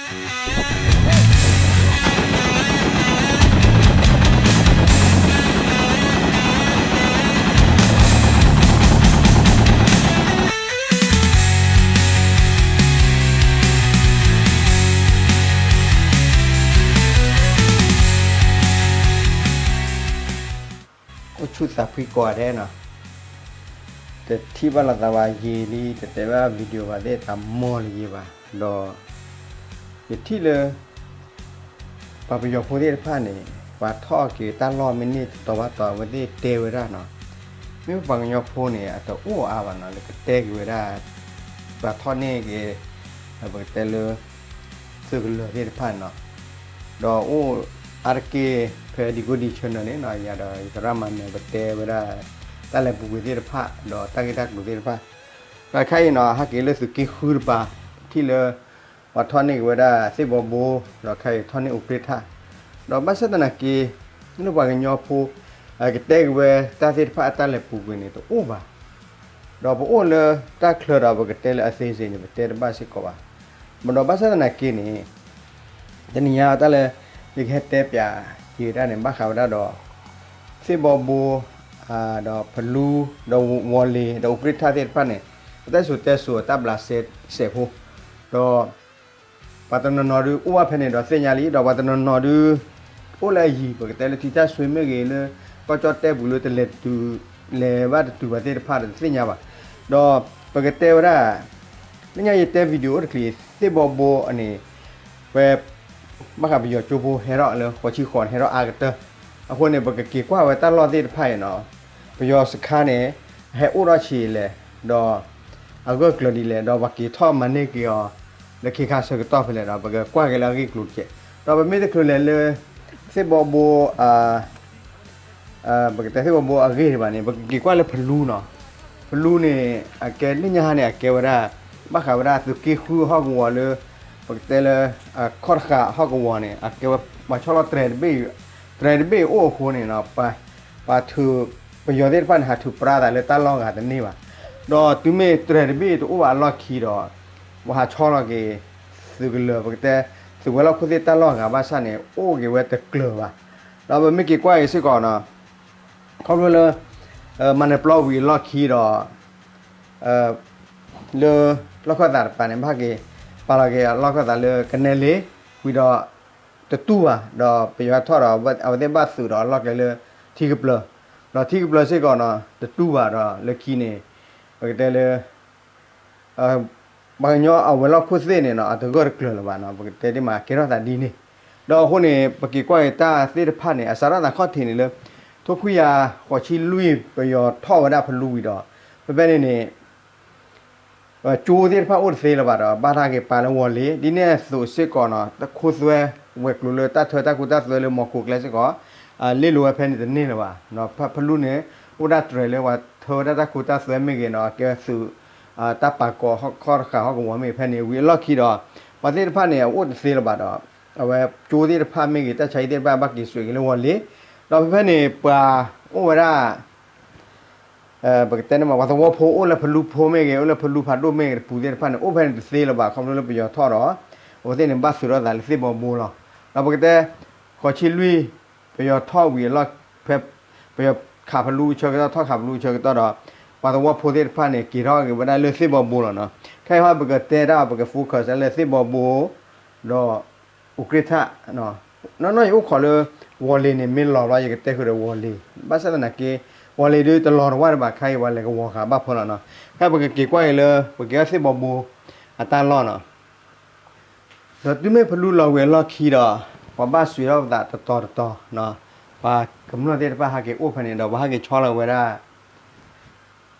အိၣ်ဆူၣ်သးဖှံကိးဂၤဒဲးနီၤ, တထံၣ်ဘၣ်လိာ်သးဘၣ်ယံာ်လံ တတဲဘၣ် video ဘၣ်သ့ၣ်တၢ်မီၢ်လၢယံာ်ဘၣ်, ဒီး ယထံၣ်လၢ ပှၤပယီၤဖိသ့ၣ်တဖၣ်န့ၣ် ပှၤထီၣ်က့ၤတၢ်လီၢ်မ့ၢ်န့ၢ်တတီၤဘၣ်တီၤ အဝဲသ့ၣ်တဲဝဲဒၣ်နီၤ, မ့ၢ်ပှၤကညီဖိန့ၣ် အတအိၣ်အါဘၣ်နီၤ လၢကတဲက့ၤဝဲဒၣ် ပှၤထီၣ်န့ၢ်က့ၤ ပကတဲလၢ သုးကလၢၤသ့ၣ်တဖၣ်န့ၣ်နီၤ, ဒီးအိၣ်အါတက့ၢ် ဖဲဒံကိဒံ channel န့ၣ်နီၤ ယၤဒီးယသရၣ်မၤနၢၤ ပတဲဝဲဒၣ် တၢ်လဲၤပူၤကွံာ်သ့ၣ်တဖၣ် ဒီးတၢ်ဂ့ၢ်တၢ်ကျိၤသ့ၣ်တဖၣ်, ဒီးခဲအံၤနီၤ ဟဲက့ၤလၢသုးက့ဃုတပၤ ထံၣ်လၢ ပှၤထီၣ်န့ၢ်က့ၤဝဲဒၣ်သ့ၣ်ဘီဘိ, ဒီးခဲအံၤထီၣ်န့ၢ်အူးကြ့ၢ်ထၣ်, ဒီးဘၣ်ဆၣ်သနာ်က့ လၢပှၤကညီဖိ ကတဲက့ၤဝဲတၢ်သ့ၣ်တဖၣ်အတၢ်လဲၤပူၤကွံာ်န့ၣ် တအိၣ်ဘၣ်. ဒီးပအိၣ်လၢတၢ်ချၢဒီး ပကတဲလၢအသေးစိတ်န့ၣ် ပတဲတဘၣ်စ့ၢ်ကီးဘၣ်. ဒီးဘၣ်ဆၣ်သနာ်က့န့ၣ် တနံၤညါတၢ်လၢ ယကဟဲတဲပၠးက့ၤတၢ်န့ၣ် ဘၣ်ဃးဝဲဒၣ်ဒီး သ့ၣ်ဘီဘိ, ဒီးဖလူ, ဒီးဝီၤလ့ၤ, ဒီးအူးကြ့ၢ်ထၣ်သ့ၣ်တဖၣ်န့ၣ် အတၢ်စံၣ်စိၤတဲစိၤအတၢ်ဘျးစဲစဲးဖိ, ဒီး ပှၤတနီၤနီၤဒုးအိၣ်ဘၣ်ဖဲန့ၣ်ဒီးသ့ၣ်ညါလံ, ဒီးပှၤတနီၤနီၤဒုး အိၣ်လၢအယံၤ ပကတဲလၢထံထၣ်ဆွ့မ့ၢ်ဂ့ၤ လၢကီၢ်ကၠီၣ်တဲၣ်ပူၤလၢတလဲၤတုၤ လဲၤဘၣ်တတုၤဘၣ်သ့ၣ်တဖၣ်ဒီးတသ့ၣ်ညါဘၣ်. ဒီးပကတဲဝဲဒၣ် လၢညါယတဲ video အိၣ်တချံး သ့ၣ်ဘီဘိန့ၣ် ဝဲ ဘၣ်ဃးပယီၤကၠိဖိဟဲထီၣ်လၢဃိးဆံဃိးန့ၣ် ဟဲထီၣ်အါကတၢၢ်, အဃိန့ၣ် ပကက့ၤကွၢ်ဝဲတၢ်လီၢ်သ့ၣ်တဖၣ်အံၤနီၤ, ပယီၤစခါန့ၣ် ဟဲအိၣ်ထီၣ်ဆံးလဲၣ်, ဒီး အဂၢၢ်ကျၢၤဒ်လဲၣ်, ဒီးပှၤက့ၤထီၣ်မၤန့ၢ်က့ၤအီၤ လၢခ့ခါဆၢကတီၢ်ဖဲလဲၣ်ဒီး ပကကွၢ်က့ၤလၢအဂ့ၢ်ကျိၤတက့ၢ်. ဒီးပမ့ၢ်တချုးလဲၤလၢ သ့ၣ်ဘီဘိ ပကတဲသ့ၣ်ဘီဘိအဂ့ၢ်ဒံးဘၣ်န့ၣ် ပကက့ၤကွၢ်လၢဖလူနီၤ, ဖလူန့ၣ် အကဲလၢညါဟါန့ၣ် အကဲဝဲဒၣ် ဘၣ်ဃးဝဲဒၣ်သုးက့ဃုဟီၣ်ကဝီၤလၢ ပကတဲလၢ ခီၣ်တဃာ်ဟီၣ်ကဝီၤန့ၣ် အကဲဝဲပှၤဆီလီၤတြဲၤတဘ့ၣ်, တြဲၤတဘ့ၣ်အိၣ်အဃိန့ၣ် ပှၤထုး ပယီၤသ့ၣ်တဖၣ်န့ၣ် ဟးထုးပြါသးလၢတၢ်လီၢ်ဂၤတန့ၢ်ဘၣ်. ဒီးတုၤမ့ၢ်တြဲၤတဘ့ၣ်တအိၣ်ဘၣ်အလီၢ်ခံဒီး ပှၤဟးဆီလီၤက့ၤ သုးကလၢၤ ပကတဲ သုးဝဲၤလီၢ်ခိၣ်သ့ၣ်တၢ်လီၢ်ဂၤဘၣ်ဆၣ်န့ၣ် အိၣ်က့ၤဝဲတကျၢၤဘၣ်. ဒီးပမ့ၢ်က့ၤကွၢ်က့ၤစ့ၢ်ကီးနီၤ ခီဖျိလၢ မၤနၢၤပျီဝံၤအလီၢ်ခံဒီး လၢ လီၢ်ခၢၣ်သးတပၤန့ၣ် ဘၣ်က့ၤ ပာ်လီၤက့ၤအလီၢ်ခၢၣ်သးလၢကနဲလ့ ဝံၤဒီး တတူၢ်ဘၣ် ဒီးပယီၤထီၣ်ဒီး အဝဲသ့ၣ်ဘၣ်သုးဒီးအလီၢ်ကျဲလၢထံကပျၢၤ, ဒီးထံကပျၢၤစ့ၢ်ကီးနီၤ တတူၢ်ဘၣ်ဒီးလၢခံန့ၣ် ပကတဲလၢ ပှၤကညီအဝဲၤလီၢ်ခိၣ်သ့ၣ်န့ၣ်နီၤ အတဂၢၢ်တကျၢၤလၢၤဘၣ်နီၤ ပကတဲဒ်မးကဲထီၣ်သးဒ်န့ၣ်. ဒီးအဃိန့ၣ် ပက့ၤကွၢ်က့ၤတၢ်သ့ၣ်တဖၣ်န့ၣ် အစးထီၣ်သးခီၣ်ထံးန့ၣ်လၢ ထိခွံကယၤဃိးဆံလွံၢ် ပယီၤထီၣ်ဝဲဒၣ်ဖလူဝံၤဒီး ဖဲဖဲန့ၣ်န့ၣ် ကၠိသ့ၣ်တဖၣ်အိၣ်တသ့လၢၤဘၣ်ဒီး ဘၣ်တၢ်က့ၤပာ်လၢဝီၤလ့ၤ ဒ်န့ၣ်အသိးစ့ၢ်ကီးနီၤ တၢ်ခိသွဲ ဝဲၤကျိၤလၢတၢ်ထၢတၢ်ကူတၢ်သွဲလၢမီၤခိၣ်ကျဲစ့ၢ်ကီး လ့လိာ်ဝဲဖဲန့ၣ်တန့ၢ်လၢၤဘၣ်. ဖလူန့ၣ် အိၣ်ဒၣ်တြဲၤလၢပှၤထၢဝဲဒၣ်တၢ်ကူတၢ်သွဲမ့ၢ်ဂ့ၤနီၤ ကဲသုး တၢ်ပာ်ကီၤခီၣ်တဃာ်ဟီၣ်ကဝီၤမ့ၢ်ဖဲန့ၣ် ဝံၤအလီၢ်ခံဒီး ပှၤသ့ၣ်တဖၣ်န့ၣ် အအိၣ်တသ့လၢၤဘၣ်ဒီး အဝဲကၠိသ့ၣ်တဖၣ်မ့ၢ်ဂ့ၤ တၢ်ဆါဟံၣ်သ့ၣ်တဖၣ် ဘၣ်က့ၤစွဲးက့ၤလၢဝီၤလ့ၤ ဒီးဖဲဖဲန့ၣ် ပှၤအိၣ်ဝဲဒၣ် ပကတဲန့ၣ်မး ပှၤသဝီဖိအိၣ်လၢဖလူဖိမ့ၢ်ဂ့ၤ အိၣ်လၢဖလူဖးဒိၣ်မ့ၢ်ဂ့ၤတပူၤသ့ၣ်တဖၣ်န့ၣ် အိၣ်ဖဲန့ၣ်တသ့လၢၤဘၣ် ခီဖျိလၢပယီၤထီၣ်ဒီး အဝဲသ့ၣ်န့ၣ် ဘၣ်သုးထီၣ်သးလၢသ့ၣ်ဘီဘိလီၤ. ဒီးပကတဲ ဃိးဆံလွံၢ် ပယီၤထီၣ်ဝံၤအလီၢ် ဖဲ ပယီၤခးဖလူအဆၢကတီၢ် ထီၣ်ခးဖလူအဆၢကတီၢ်ဒီး ပှၤသဝီဖိသ့ၣ်တဖၣ်န့ၣ် က့ၤထီၣ်က့ၤဝဲဒၣ်လၢသ့ၣ်ဘီဘိလီၤနီၤ. ခဲအံၤဟီ ပကတဲတၢ် ပက focus လၢသ့ၣ်ဘီဘိ ဒီး အူးကြ့ၢ်ထၣ် နီၢ်နီၢ်ယအိၣ်ခိးလၢ ဝီၤလ့ၤန့ၣ် မ့ၢ်လီၤဘျီ ယကတဲဃုာ်ဒီးဝီၤလ့ၤ ဘၣ်ဆၣ်သနာ်က့ ဝီၤလ့ၤဒုးတလီၤတဝၢ်ဒံးဘၣ် ခဲအံၤပှၤလဲၤကဝီၤဃာ်ဘၣ်ဖၢလီၤနီၤ. ခဲအံၤပကက့ၤကွၢ်က့ၤလၢ ပက့ၤအီၣ်သ့ၣ်ဘီဘိ အတၢ်လီၢ်နီၤ. ဒီးတုၤမ့ၢ်ဖလူလီၤဝံၤအလီၢ်ခံဒီး ပှၤဘၣ်စွဲးထီၣ်ပသးတတီၤတတီၤနီၤ, ပှၤကမျၢၢ်သ့ၣ်တဖၣ်ဟးက့ၤအိၣ်ဖဲန့ၣ်ဒီး ပှၤဟးက့ၤဆီလီၤဝဲဒၣ်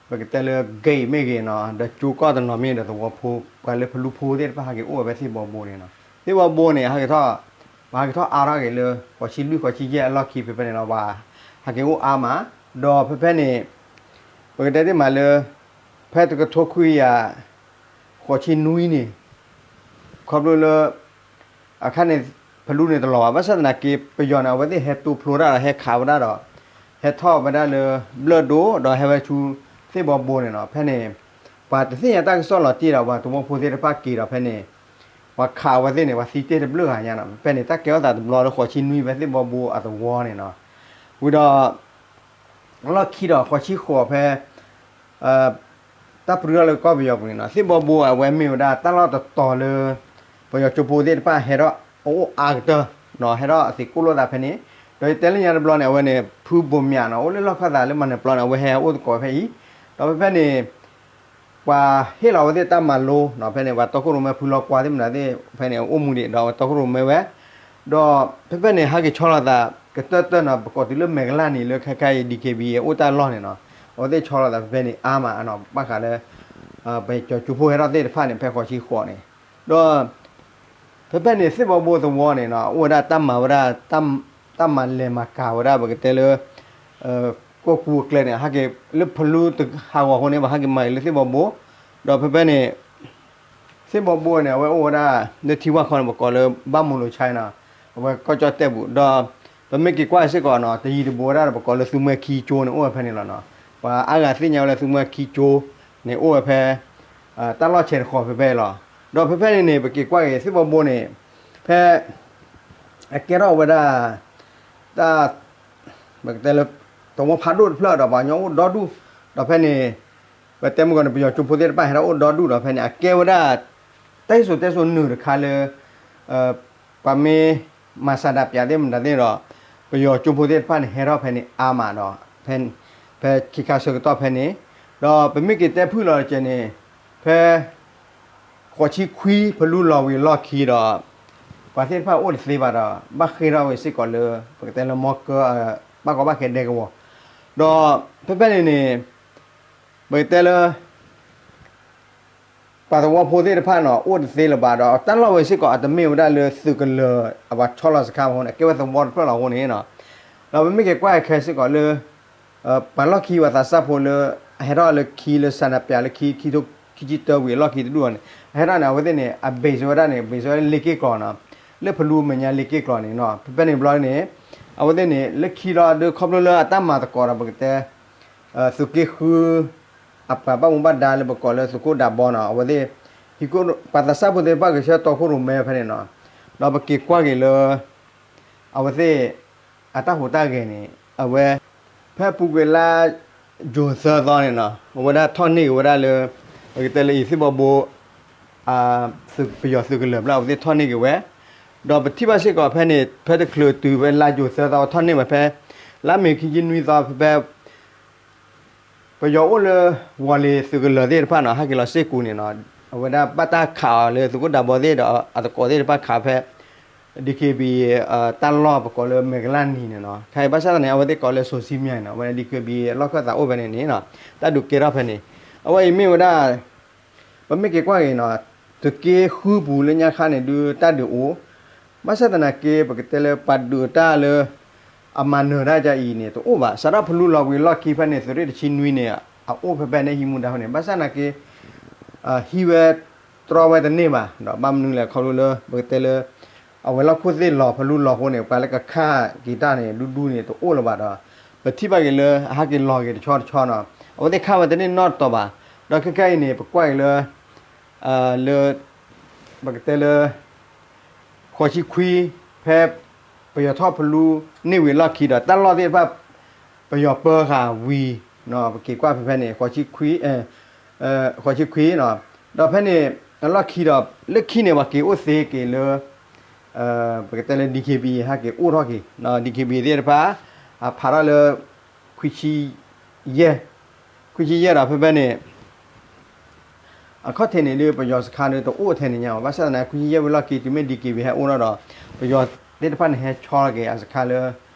ပကတဲလၢ gate မ့ၢ်ဂ့ၤနီၤ, ဒီးကၠိကီၢ်တနီၤမ့ၢ်ဒီးသဝီဖိ ပှၤလၢဖလူဖိသ့ၣ်တဖၣ်ဟးက့ၤအိၣ်ဝဲဖဲသ့ၣ်ဘီဘိန့ၣ်နီၤ. သ့ၣ်ဘီဘိန့ၣ် ဟဲက့ၤထီၣ် ပှၤဟဲက့ၤထီၣ်အါထီၣ်က့ၤလၢ ဃိးဆံလွံၢ် ဃိးဆံယဲၢ်အလီၢ်ခံဖဲဖဲန့ၣ်နီၤ, ပှၤဟဲက့ၤအိၣ်အါမး, ဒီးဖဲဖဲန့ၣ် ပကတဲသ့ၣ်မးလၢ ဖဲတကထိခွံကယၤ ဃိးဆံနွံန့ၣ် ခီဖျိလၢ အခါန့ၣ် ဖလူန့ၣ်တလီၤဘၣ်, ဘၣ်ဆၣ်သနာ်က့ ပယီၤန့ၣ် အဝဲသ့ၣ်ဟဲတိဖျိတၢ်ဒီး ဟဲခးဝဲဒၣ်ဒီး ဟဲထီၣ်ဝဲဒၣ်လၢ ဘျၢၣ်ဒိၣ် ဒီးဟဲဝဲဆူ သ့ၣ်ဘီဘိန့ၣ်နီၤ. ဖဲန့ၣ် ပှၤတသ့ၣ်ညါတၢ်ကစီၣ်လီၤတံၢ်ဒီး ပှၤသဝီဖိသ့ၣ်တဖၣ်က့ၤဒီးဖဲန့ၣ် ပှၤခးအဝဲသ့ၣ်န့ၣ် ပှၤသံတ့ၢ်တဘျုးဂၤညါနီၤ. ဖဲဖဲန့ၣ် တၢ်ကဲထီၣ်သးတဘျီလၢဃိးဆံနွံဖဲသ့ၣ်ဘီဘိအသဝီန့ၣ်နီၤ. ဝံၤဒီး လီၢ်ခံဒီးဃိးဆံဃိးဖဲ တၢ်ပြူထီၣ်လၢကီၢ်ပယီၤပူၤန့ၣ်နီၤ, သ့ၣ်ဘီဘိအဝဲမ့ၢ်ဝဲဒၣ်တၢ်လီၢ်တတီၤလၢ ပယီၤကၠိဖိသ့ၣ်တဖၣ်ဟဲထီၣ်အအိၣ်အါကတၢၢ်နီၤ, ဟဲထီၣ်အသံးကိၣ်လိာ်သးဖဲန့ၣ်. ဒီးယတဲလၢညါတဘျီန့ၣ် အဝဲန့ၣ် ဖုဘိးမၠးနီၤ, အိၣ်လၢလီၢ်ခၢၣ်သးလၢမၤနၢၤပျီန့ၣ် အဝဲဟဲအိၣ်သကိးဖဲအံၤ. ဒီးဖဲဖဲန့ၣ် ပှၤဟ့ၣ်လီၤအဝဲသ့ၣ်တၢ်မၤလိနီၤ, ဖဲန့ၣ် ပှၤတီခိၣ်ရိၣ်မဲဖုလီၢ်ကွၢ်သ့ၣ်မနုၤသ့ၣ် ဖဲန့ၣ် အအိၣ်မူဒံး ဒီးပှၤတီခိၣ်ရိၣ်မဲဝဲ ဒီးဖဲဖဲန့ၣ် ဟဲက့ၤဆီလီၤသးကတၢၢ်တၢၢ်နီၤ, ပကိးတုၤလၢမဲာ်ကလၢ်နံၤလၢခဲခါအံၤ DKBA အိၣ်တၢ်လီၢ်န့ၣ်နီၤ, အဝဲသ့ၣ်ဆီလီၤသးဖဲဖဲန့ၣ်အါမးနီၤ, ဘၣ်ဃးလၢ ပယီၤကၠိဖိဟဲထီၣ်သ့ၣ်တဖၣ်န့ၣ် ဖဲဃိးဆံဃိးန့ၣ်. ဒီး ဖဲဖဲန့ၣ် သ့ၣ်ဘီဘိသဝီန့ၣ်နီၤ အိၣ်ဝဲဒၣ်တၢ်မၤဝဲဒၣ် တၢ်မၤလဲၤမၤကၤဝဲဒၣ် ပကတဲလၢ ကီၢ်ကူအကျဲန့ၣ် ဟဲက့ၤလၢဖလူတဟးဂီၤအဃိန့ၣ် ဘၣ်ဟဲက့ၤမၤက့ၤလၢသ့ၣ်ဘီဘိ. ဒီးဖဲဖဲန့ၣ် သ့ၣ်ဘီဘိန့ၣ် အဝဲအိၣ်ဝဲဒၣ် လၢထံဝၢ်ခီန့ၣ် ပကိးလၢဘၣ်မူလိၤဆါနီၤ, အဝဲကီၢ်ကၠီၣ်တဲၣ်ပူၤ, ဒီးပမ့ၢ်က့ၤကွၢ်စ့ၢ်ကီးနီၤ တယံၤတဘူးဝဲဒၣ်ဒီး ပကိးလၢသူမွဲခံကၠိန့ၣ် အိၣ်ဝဲဖဲန့ၣ်လီၤနီၤ. ပှၤအါဂၤသ့ၣ်ညါဝဲလၢသူမွဲခံကၠိန့ၣ် အိၣ်ဝဲဖဲ တၢ်လီၢ်ဆဲးတဃီၤဖဲဖဲလီၤ. ဒီးဖဲဖဲန့ၣ်န့ၣ် ပက့ၤကွၢ်က့ၤသ့ၣ်ဘီဘိန့ၣ် ဖဲ အကဲထီၣ်ဝဲဒၣ် တၢ် ပကတဲလၢ သဝီဖးဒိၣ်တဖျၢၣ်ဒီး ပှၤကညီအိၣ်ဒီဒူၣ်, ဒီးဖဲန့ၣ် ပတဲမုၢ်ကီၢ်န့ၣ် ပယီၤကၠိဖိသ့ၣ်တဖၣ်ဟဲထီၣ်အိၣ်ဒီဒူၣ်ဒီး ဖဲန့ၣ် အကဲဝဲဒၣ် တၢ်ဟ့ၣ်စိၤတဲစိၤနုာ်တခါလၢ ပှၤမ့ၢ်မၤဆန္ဒပြသ့ၣ်မတၤသ့ၣ်ဒီး ပယီၤကၠိဖိသ့ၣ်တဖၣ်န့ၣ် ဟဲထီၣ်ဖဲန့ၣ်အါမးဒီး ဖဲ ဖဲခံခါဆၢကတီၢ်ဖဲန့ၣ်, ဒီးပမ့ၢ်က့ၤတဲဖုၣ်လီၤတက့ၢ်န့ၣ် ဖဲ ဃိးဆံခွံ ဖလူလီၤဝံၤအလီၢ်ခံဒီး ပှၤသ့ၣ်တဖၣ်အိၣ်တသ့ဘၣ်ဒီး ဘၣ်ဃ့ၢ်ထီၣ်ဝဲစ့ၢ်ကီးလၢ ပကတဲလၢမီကၢ ဘၣ်ကီဘၣ်ခဲဒဲကဝီၤ, ဒီးဖဲဖဲန့ၣ်န့ၣ် ပကတဲလၢ ပှၤသဝီဖိသ့ၣ်တဖၣ်န့ၣ် အိၣ်တသ့လၢၤဘၣ်ဒီး တၢ်လီၢ်ဝဲစ့ၢ်ကီး အတမ့ၢ်ဝဲဒၣ်လၢသုးကလၢၤ အပှၤဆီလီၤစခါမ့ၢ်န့ၣ် အကဲဝဲသဝီတဖျၢၣ်လီၤအဃိန့ၣ်နီၤ, ဒီးပမ့ၢ်က့ၤကွၢ်ခဲစ့ၢ်ကီးလၢ ပှၤလီၢ်ခံပှၤသးစၢ်ဖိလၢ အဟဲထီၣ်လၢခံလၢဆန္ဒပြလၢခံ ခံထိခံဆံတၢဝံၤအလီၢ်ခံတဒူၣ်အီၤန့ၣ် အဟဲထီၣ်န့ၣ် အဝဲသ့ၣ်န့ၣ် အ base ဝဲဒၣ်န့ၣ် base ဝဲလ့ၢ်က့ၢ်ကျီၤနီၤ, လၢဖလူမဲာ်ညါလ့ၢ်က့ၢ်ကျီၤန့ၣ်နီၤ, ဖဲဖဲန့ၣ်ဘျီန့ၣ် အဝဲသ့ၣ်န့ၣ် လၢခံလီၤဒုးခီဖျိလၢအတၢ်မၤသကိးဒီးပကတဲ သုးက့ဃု အပှၤဘၣ်မူဘၣ်ဒါလၢပကိးလၢသုးခိၣ်ဒးဘီနီၤ, အဝဲသ့ၣ် ဟံးကိၣ် ပှၤသးစၢ်ဖိသ့ၣ်တဖၣ်ကဆှၢတီခိၣ်ရိၣ်မဲဖဲန့ၣ်နီၤ, ဒီးပက့ၤကွၢ်က့ၤလၢ အဝဲသ့ၣ် အတၢ်ဟူးတၢ်ဂဲၤန့ၣ် အဝဲ ဖဲအပူၤကွံာ်လါ ယူၤသၢသီန့ၣ်နီၤ အဝဲဒၣ်ထီၣ်န့ၢ်က့ၤဝဲဒၣ်လၢ ပကတဲလၢအံၤသ့ၣ်ဘီဘိ ပယီၤသုးကလၢၤဖျၢၣ် အဝဲသ့ၣ်ထီၣ်န့ၢ်က့ၤဝဲ, ဒီးပထံၣ်ဘၣ်စ့ၢ်ကီးဖဲန့ၣ် ဖဲတချုးတုၤဖဲလါယူၤသၢသီ ထီၣ်န့ၢ်ဝဲဖဲ လါမ့ၤခံဆံနွံသီ ဖဲဖဲ ပယီၤအိၣ်လၢ ဝီၤလ့ၤသုးကလၢၤသ့ၣ်တဖၣ်နီၤ ဟဲက့ၤလီၤစ့ၢ်ကီးန့ၣ်နီၤ, အဝဲဒၣ်ဘၣ်တၢ်ခးအီၤလၢသုးခိၣ်ဒးဘီသ့ၣ်ဒီးအသကိးသ့ၣ်တဖၣ်ခးဖဲ DKBA တၢ်လီၢ်ပကိးလၢမဲာ်ကလၢ်နံၤန့ၣ်နီၤ, ခဲအံၤဘၣ်ဆၣ်သနာ်က့ အဝဲသ့ၣ်ကိးလၢစိၤဆံမၠဲၣ်နီၤ, အဝဲန့ၣ် DKBA လီၢ်ခၢၣ်သးအိၣ်ဖဲန့ၣ်န့ၣ်နီၤ, တၢ်ဒုးကဲထီၣ်ဖဲန့ၣ်, အဝဲအံၤမ့ၢ်ဝဲဒၣ် ပမ့ၢ်က့ၤကွၢ်က့ၤနီၤ, သုးက့ဃုပူၤလၢညါခါန့ၣ်ဒုးတၢ်ဒုးအိၣ်, ဘၣ်ဆၣ်သနာ်က့ ပကတဲလၢပှၤဒုးတၢ်လၢ အမၤနၢၤတၢ်ဒ်အံၤန့ၣ် တအိၣ်ဘၣ်, စးထီၣ်ဖလူလီၤဝံၤအလီၢ်ခံဖဲန့ၣ် သုးရ့ၣ်တဆံနွံန့ၣ် အအိၣ်ဖဲဖဲန့ၣ်ဟံးမူဒါဖဲန့ၣ်, ဘၣ်ဆၣ်သနာ်က့ ဟံးဝဲတြီဝဲတန့ၢ်ဘၣ်, ဒီးဘၣ်မနုၤလဲၣ်ခီဖျိလၢ ပကတဲလၢ အဝဲၤလီၢ်ခိၣ်သ့ၣ်လီၤဖလူလီၤအဃိန့ၣ် ပှၤလၢကခးက့ၤတၢ်န့ၣ် ဒူဒူန့ၣ် တအိၣ်လၢၤဘၣ်ဒီး ပထံၣ်ဘၣ်က့ၤလၢအဟဲက့ၤလီၤက့ၤတဆီတဆီနီၤ, အဝဲသ့ၣ်ခးဝဲတန့ၢ်နီတတီၤဘၣ်, ဒီးခဲခဲအံၤန့ၣ် ပကွၢ်က့ၤလၢ လၢ ပကတဲလၢ ဃိးဆံခွံ ဖဲ ပယီၤထီၣ်ဖလူန့ၢ်ဝံၤအလီၢ်ခံဒီး တၢ်လီၢ်သ့ၣ်တဖၣ် ပယီၤပၢဃာ်ဝံၤ ပက့ၤကွၢ်ဖဲဖဲန့ၣ် ဃိးဆံခွံ ဃိးဆံခွံနီၤ, ဒီးဖဲန့ၣ် အလီၢ်ခံဒီး လၢခံန့ၣ် ပှၤက့ၤအိၣ်သ့က့ၤလၢ ပကတဲလၢ DKBA ဟဲက့ၤအိၣ်ထီၣ်က့ၤ DKBA သ့ၣ်တဖၣ် ဖးထီၣ်လၢ ခွံဆံယဲၢ်, ခွံဆံယဲၢ်ဒီးဖဲဖဲန့ၣ် အခီၣ်ထံးန့ၣ်ဒုး ပယီၤစခါဒုးတအိၣ်ထဲန့ၣ်ညါဘၣ်, ဘၣ်ဆၣ်သနာ်က့ ခွံဆံယဲၢ်ဝံၤလီၢ်ခံ တုၤမ့ၢ် DKBA ဟဲအိၣ်ထီၣ်ဒီး ပယီၤသ့ၣ်တဖၣ်န့ၣ် ဟဲဆီလီၤက့ၤအစခါလၢ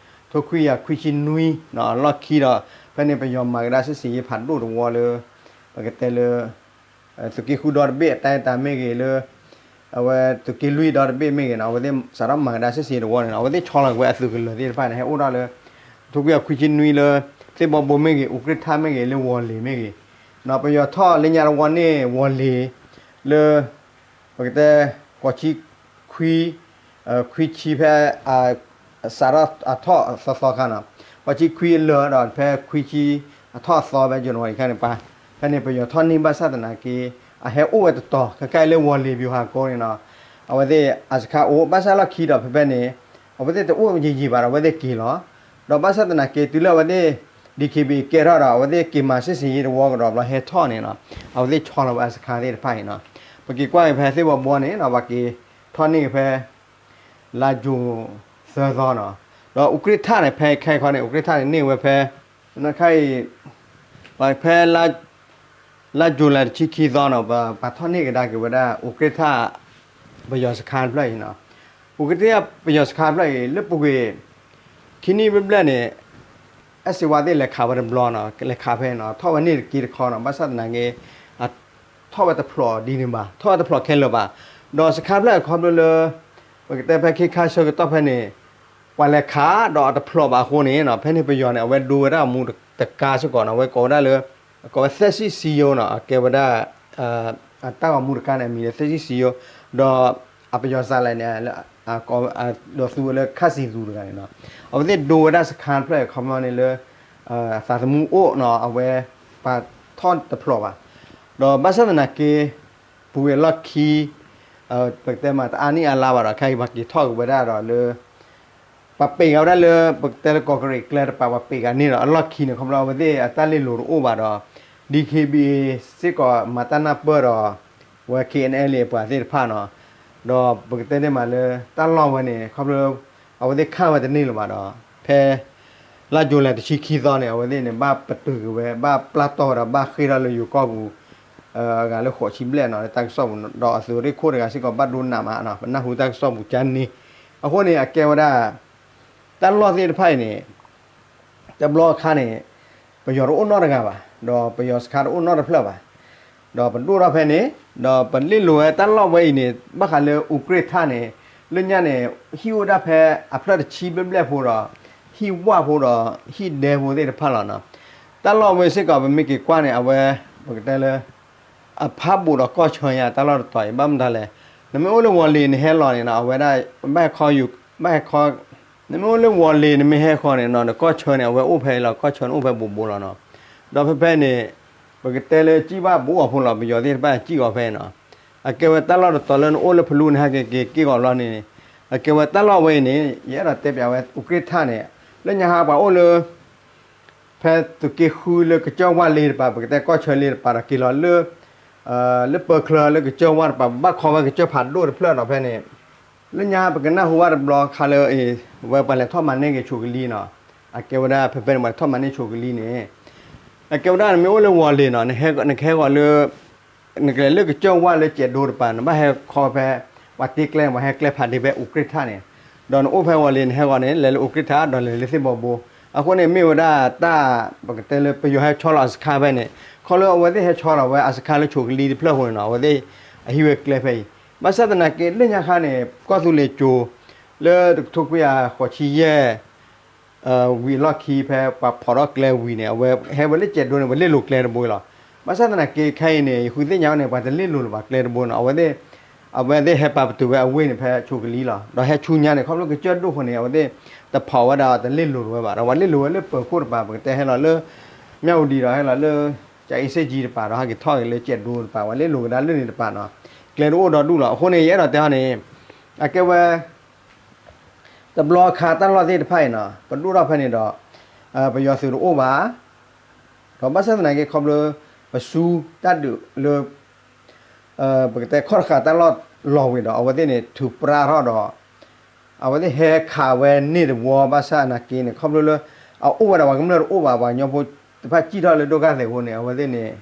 ထိခွံကယၤခွံဆံနွံ လီၢ်ခံဒီး ဖဲန့ၣ် ပယီၤမၤကဒါစစ်ဆင်ရေးဖးဒိၣ်တဝီလၢ ပကတဲလၢ သုးက့ဃုဒီတဘ့ၣ်အတၢ်အဲၣ်တၢ်မ့ၢ်ဂ့ၤလၢ အဝဲသုးက့လွံၢ်ဒီတဘ့ၣ်မ့ၢ်ဂ့ၤနီၤ, အဝဲသ့ၣ်စးထီၣ်မၤကဒါစစ်ဆင်ရေးတဝီန့ၣ်နီၤ, အဝဲသ့ၣ်ဆီလီၤက့ၤဝဲအသုးကလၢၤသ့ၣ်တဖၣ်န့ၣ် ဟဲအိၣ်ထီၣ်လၢ ထိခွံကယၤခွံဆံနွံလၢ သ့ၣ်ဘီဘိမ့ၢ်ဂ့ၤ အူကြ့ၣ်ထၣ်မ့ၢ်ဂ့ၤ လၢဝီၤလ့ၤမ့ၢ်ဂ့ၤ, ပယီၤထီၣ်လၢညါတဝီန့ၣ် ဝီၤလ့ၤ လၢ ပကတဲ ဃိးဆံခွံ ခွံဆံဖဲ စးထီၣ်အထီၣ်အသီသီခါနီၤ, ဃိးဆံခွံအလၢာ်ဒီး ဖဲခွံဆံအထီၣ်အသီဖဲ January ခါန့ၣ်ပၤ, ဖဲန့ၣ် ပယီၤထီၣ်န့ၢ်ဘၣ်ဆၣ်သနာ်က့ အဟဲအိၣ်ဝဲတတီၤ ခဲခါအံၤလၢဝီၤလ့ၤ ဗျူဟာကုန်း န့ၣ်နီၤ, အဝဲသ့ၣ်အစခါအိၣ် ဘၣ်ဆၣ်လီၢ်ခံဒီးဖဲဖဲန့ၣ် အဝဲသ့ၣ်တအိၣ်ယံာ်ယံာ်ဘၣ်ဒီး အဝဲသ့ၣ်က့ၤလီၤ. ဒီးဘၣ်ဆၣ်သနာ်က့ တုၤလၢအဝဲသ့ၣ် DKBA ကဲထီၣ်ဒီး အဝဲသ့ၣ်က့ၤမၤ စစ်ဆင်ရေး တဝီကဒီးဘျီဟဲထီၣ်န့ၣ်နီၤ, အဝဲသ့ၣ်ဆီလီၤဝဲအစခါသ့ၣ်တဖၣ်အံၤနီၤ, ပက့ၤကွၢ်က့ၤဖဲသ့ၣ်ဘီဘီန့ၣ်နီၤ ပှၤက့ၤထီၣ်န့ၢ်က့ၤဖဲ လါယူၤသၢသီနီၤ, ဒီးအူးကြ့ၢ်ထၣ်န့ၣ် ဖဲခဲအံၤခီန့ၣ် အူးကြ့ၢ်ထၣ်န့ၣ် န့ၢ်ဝဲဖဲ ခဲအံၤ ဖဲ လါယူၤလံတဆံခံသီနီၤ ပှၤထီၣ်န့ၢ်ကဒါက့ၤဝဲဒၣ် အူးကြ့ၢ်ထၣ် ပယီၤစခါတဖျၢၣ်အံၤနီၤ, အူးကြ့ၢ်ထၣ်ပယီၤစခါတဖျၢၣ်အံၤ လၢပူၤကွံာ် ခံနံၣ်ဘျဲၣ်ဘျဲၣ်န့ၣ် အဲၣ်စ့ဝါသ့ၣ်လဲၤခးဝဲတဘျီနီၤ လဲၤခးဖဲနီၤ ထီၣ်ဝဲန့ၢ်တက့ၢ်တခီနီၤ ဘၣ်ဆၣ်သနာ်က့ ထီၣ်ဝဲတဖျိးဒ်န့ၣ်ဘၣ် ထီၣ်ဝဲတဖျိးခဲလၢာ်ဘၣ်, ဒီးစခါဖျၢၣ်အခီဖျိလၢ ပကတဲဖဲခ့ခါဆၢကတီၢ်ဖဲန့ၣ် ပှၤလဲၤခးဒီးအတဖျိးဘၣ်အဃိန့ၣ်နီၤ ဖဲန့ၣ်ပယီၤန့ၣ် အဝဲဒိဝဲဒၣ်အမူတကါစ့ၢ်ကီးနီၤ အဝဲကိးဝဲဒၣ်လၢ ကိးဝဲ သက်ရှိရှည်ရိုး နီၤ အကဲဝဲဒၣ် အတၢ်ဂီၤမူတကါန့ၣ် အမံၤလၢ သက်ရှိရှည်ရိုး ဒီးအပယီၤစးလဲၣ်န့ၣ် ဒီးသူဝဲလၢ ခးစံသူတဂၤန့ၣ်နီၤ အဝဲသ့ၣ်ဒိဝဲဒၣ်စခါတဖျၢၣ်အခီပညီန့ၣ်လၢ သးသမူအိၣ်နီၤ အဝဲ ပှၤထီၣ်တဖျိးဘၣ်, ဒီးဘၣ်ဆၣ်သနာ်က့ ပူၤကွံာ်အလီၢ်ခံ ပကတဲမးတအါနံၣ်အါလါဘၣ်ဒီး ခဲအံၤပှၤက့ၤထီၣ်က့ၤဝဲဒၣ်ဒီးလၢ ပှၤပံးက့ၤဝဲဒၣ်လၢ ပကတဲလၢကီၢ်ကရ့ၣ်ကျဲတပၤ ပှၤပံးက့ၤန့ၢ်ဒီးအလီၢ်ခံန့ၣ် ခီဖျိအဝဲသ့ၣ်အတၢ်လ့လိာ်တအိၣ်ဘၣ်ဒီး DKBA စ့ၢ်ကီးမၤတၢ်နၢ်ပၢၢ်ဒီး ဝဲ KNLA အပှၤသ့ၣ်တဖၣ်နီၤ, ဒီးပကတဲန့ၢ်မးလၢ တၢ်လီၢ်ဝဲန့ၣ် ခီဖျိ အဝဲသ့ၣ်ခးဝဲတန့ၢ်လၢၤဘၣ်ဒီး ဖဲ လါယူၤလံတဆံခံသီန့ၣ် အဝဲသ့ၣ်န့ၣ် ဘၣ်ပတုာ်က့ၤဝဲ ဘၣ်ပျၢ်တီၢ်ဝဲဒီး ဘၣ်ဃ့ၢ်ထီၣ်လၢယိၤကီၢ်ပူၤ အဂၤလၢဃိးဆံဘျဲၣ်နီၤ လၢတၢ်ကစီၣ်ပူၤ ဒီးအသုးရ့ၣ်ခိၣ်တဂၤစ့ၢ်ကီး ဘၣ်ဒိနးမးနီၤ ပနၢ်ဟူတၢ်ကစီၣ်ပူၤကန့ၣ်, အဃိန့ၣ် အကဲဝဲဒၣ် တၢ်လီၢ်သ့ၣ်တဖၣ်အံၤန့ၣ် တဘျီအခါန့ၣ် ပယီၤတအိၣ်နီတဂၤဘၣ် ဒီးပယီၤစခါတအိၣ်နီတဖျၢၣ်ဘၣ်, ဒီးပဒိၣ်ထီၣ်ဖဲန့ၣ် ဒီးပလ့လိာ်ဝဲတၢ်လီၢ်ဝဲအံၤန့ၣ် ဘၣ်ဃးလၢအူးကြ့ၢ်ထၣ်န့ၣ် လၢညါန့ၣ် ဟံၣ်အိၣ်ဒၣ်ဖဲအဖျၢၣ်တဆံဘျဲၣ်ဘျဲၣ်ဖိဒီး ဟံၣ်ဝၣ်ဖိဒီး ဟံၣ်ဒဲဖိသ့ၣ်တဖၣ်လီၤနီၤ, တၢ်လီၢ်ဝဲစ့ၢ်ကီး ပမ့ၢ်က့ၤကွၢ်န့ၣ် အဝဲ ပကတဲလၢ အဖးဘူးဒီးကီၢ်ဆၢညါ တၢ်လီၢ်တတီၤအံၤ ဘၣ်မတၤလဲၣ်, နမ့ၢ်အိၣ်လၢဝီၤလ့ၤနဟဲလီၤန့ၣ်နီၤ အဝဲဒၣ် ဘၣ်ဟဲခီယူၤ ဘၣ်ဟဲခီ နမ့ၢ်အိၣ်လၢဝီၤလ့ၤ နမ့ၢ်ဟဲဃီန့ၣ်နီၤ နကီၢ်ဆၢန့ၣ် အဝဲအိၣ်ဖဲအံၤလီၤ ကီၢ်ဆၢန့ၣ်အိၣ်ဖဲဘူးဘူးလီၤနီၤ, ဒီးဖဲဖဲန့ၣ် ပကတဲလၢစံၣ်ဘၣ်ဘူးအီၤဖိလီၤ ပယီၤသ့ၣ်တဖၣ်စံၣ်အီၤဖဲနီၤ, အကဲဝဲတၢ်လီၢ်တတီၤလၢနအိၣ်လၢဖလူနဟဲက့ၤက့ၤက့ၤအီၤလီၤန့ၣ်, အကဲဝဲတၢ်လီၢ်ဝဲအံၤန့ၣ် ယအဲၣ်ဒိးတဲပျးဝဲ အူးကြ့ၢ်ထၣ်န့ၣ် လၢညါဟါပှၤအိၣ်လၢ ဖဲသုးက့ဃုလၢကစၢၢ်ဝၣ်လ့တပၤ ပကတဲကီၢ်ဆၢလ့တပၤဒီးက့ၤလီၤလၢ လၢပၢၤချၢလၢကစၢၢ်ဝၣ်တပၤ ဘၣ်ခီဝဲကစၢၢ်ဖးဒိၣ်တဖျၢၣ်ဒီးဖဲန့ၣ်, လၢညါပကနၢ်ဟူဘၣ်တဘျီခါလၢ ဝဲပှၤလဲၤထီၣ်မၤန့ၢ်က့ၤဆိးကလံနီၤ, အကဲဝဲဒၣ်ဖဲဖဲန့ၣ် ပှၤလဲၤထီၣ်မၤန့ၢ်ဆိးကလံန့ၣ်, အကဲဝဲဒၣ်နမ့ၢ်အိၣ်လၢဝီၤလ့ၤနီၤ နကဟဲဂီၤလၢ နကလဲၤလၢကစၢၢ်ဝၣ်လၢကဲးဒိတပၤ နဘၣ်ဟဲခီဖဲ ပှၤတ့ကျဲန့ၣ် ပှၤဟဲကျဲဖးဒ့ဖဲအူးကြ့ၢ်ထၣ်န့ၣ်, ဒီးနအိၣ်ဖဲဝီၤလ့ၤနဟဲဂီၤန့ၣ် လဲၤလၢအူးကြ့ၢ်ထၣ် ဒီးလဲၤလၢသ့ၣ်ဘီဘိ, အဃိန့ၣ်မ့ၢ်ဝဲဒၣ်တၢ် ပကတဲလၢပယီၤဟဲဆီလီၤအစခါဖဲန့ၣ်, ခီလၢအဝဲသ့ၣ်ဟဲဆီလီၤဝဲအစခါလၢဆိးကလံတဖျၢၣ်အဃိန့ၣ်နီၤ အဝဲသ့ၣ် အဟံးဝဲကျဲဖဲအံၤ, ဘၣ်ဆၣ်သနာ်က့လၢညါခါန့ၣ် ကီၢ်သူလ့ၤကၠိၤ လၢတကထိခွံကယၤဃိးဆံယဲၢ် ဝံၤအလီၢ်ခံဖဲပှၤဖီၣ်ထီၣ်ကျဲဝံၤန့ၣ် အဝဲဟဲဝဲလၢကဲးဒိန့ၣ် ပှၤလ့လိာ်ကျဲတဘိလီၤ. ဘၣ်ဆၣ်သနာ်က့ခဲအံၤန့ၣ် ယဃုသ့ၣ်ညါန့ၣ် ပှၤတလ့လိာ်လၢၤဘၣ်ကျဲတဘိန့ၣ် အဝဲသ့ၣ် အဝဲသ့ၣ်ဟဲပာ်ပတုာ်ဝဲအဝ့ၢ်န့ၣ် ဖဲဆိးကလံလီၤ. ဒီးဟဲဆူညါန့ၣ် ခီဖျိကစၢၢ်ဒိၣ်အဃိန့ၣ် အဝဲသ့ၣ်တဖီၣ်ဝဲဒၣ်တလ့လိာ်လၢၤဝဲဘၣ်. ဒီးပှၤလ့လိာ်ဝဲလၢပၢၤခိၣ်တပၤ ပကတဲဟဲလီၤလၢ မၠၣ်ဝတံၤဒီးဟဲလီၤလၢ ကၠၤအ့စ့ၣ်ကၠံတပၤ ဒီးဟဲက့ၤထီၣ်က့ၤလၢကဲးဒိတပၤ ပှၤလ့လိာ်ကဒါလၢန့ၣ်တပၤနီၤ ကျဲတအိၣ်ဒီဒူၣ်လီၤ. အဃိန့ၣ် ယအဲၣ်ဒိးတဲဟီန့ၣ် အကဲဝဲ တဘျီခါတၢ်လီၢ်သ့ၣ်တဖၣ်အံၤနီၤ ပဒိၣ်ထီၣ်ဖဲန့ၣ်ဒီး ပယီၤသုးတအိၣ်ဘၣ်. ဒီးဘၣ်ဆၣ်သနာ်က့ခီဖျိ ပဆူတၢ်ဒုးလၢ ပကတဲခီၣ်တဃာ်တၢ်လီၢ်လီၤဝံၤဒီး အဝဲသ့ၣ်န့ၣ် ထုးပြါထီၣ်ဒီး အဝဲသ့ၣ်ဟဲခးဝဲန့ၢ်တဝီ ဘၣ်ဆၣ်သနာ်က့န့ၣ် ခီဖျိလၢ အအိၣ်ဝဲဒၣ်ပှၤကမျၢၢ်တအိၣ်ဘၣ် ပှၤကညီဖိတဖၣ်စံၣ်ထီၣ်လၢဒိၣ်ကၢ်သဲးအဃိန့ၣ် အဝဲသ့ၣ်န့ၣ်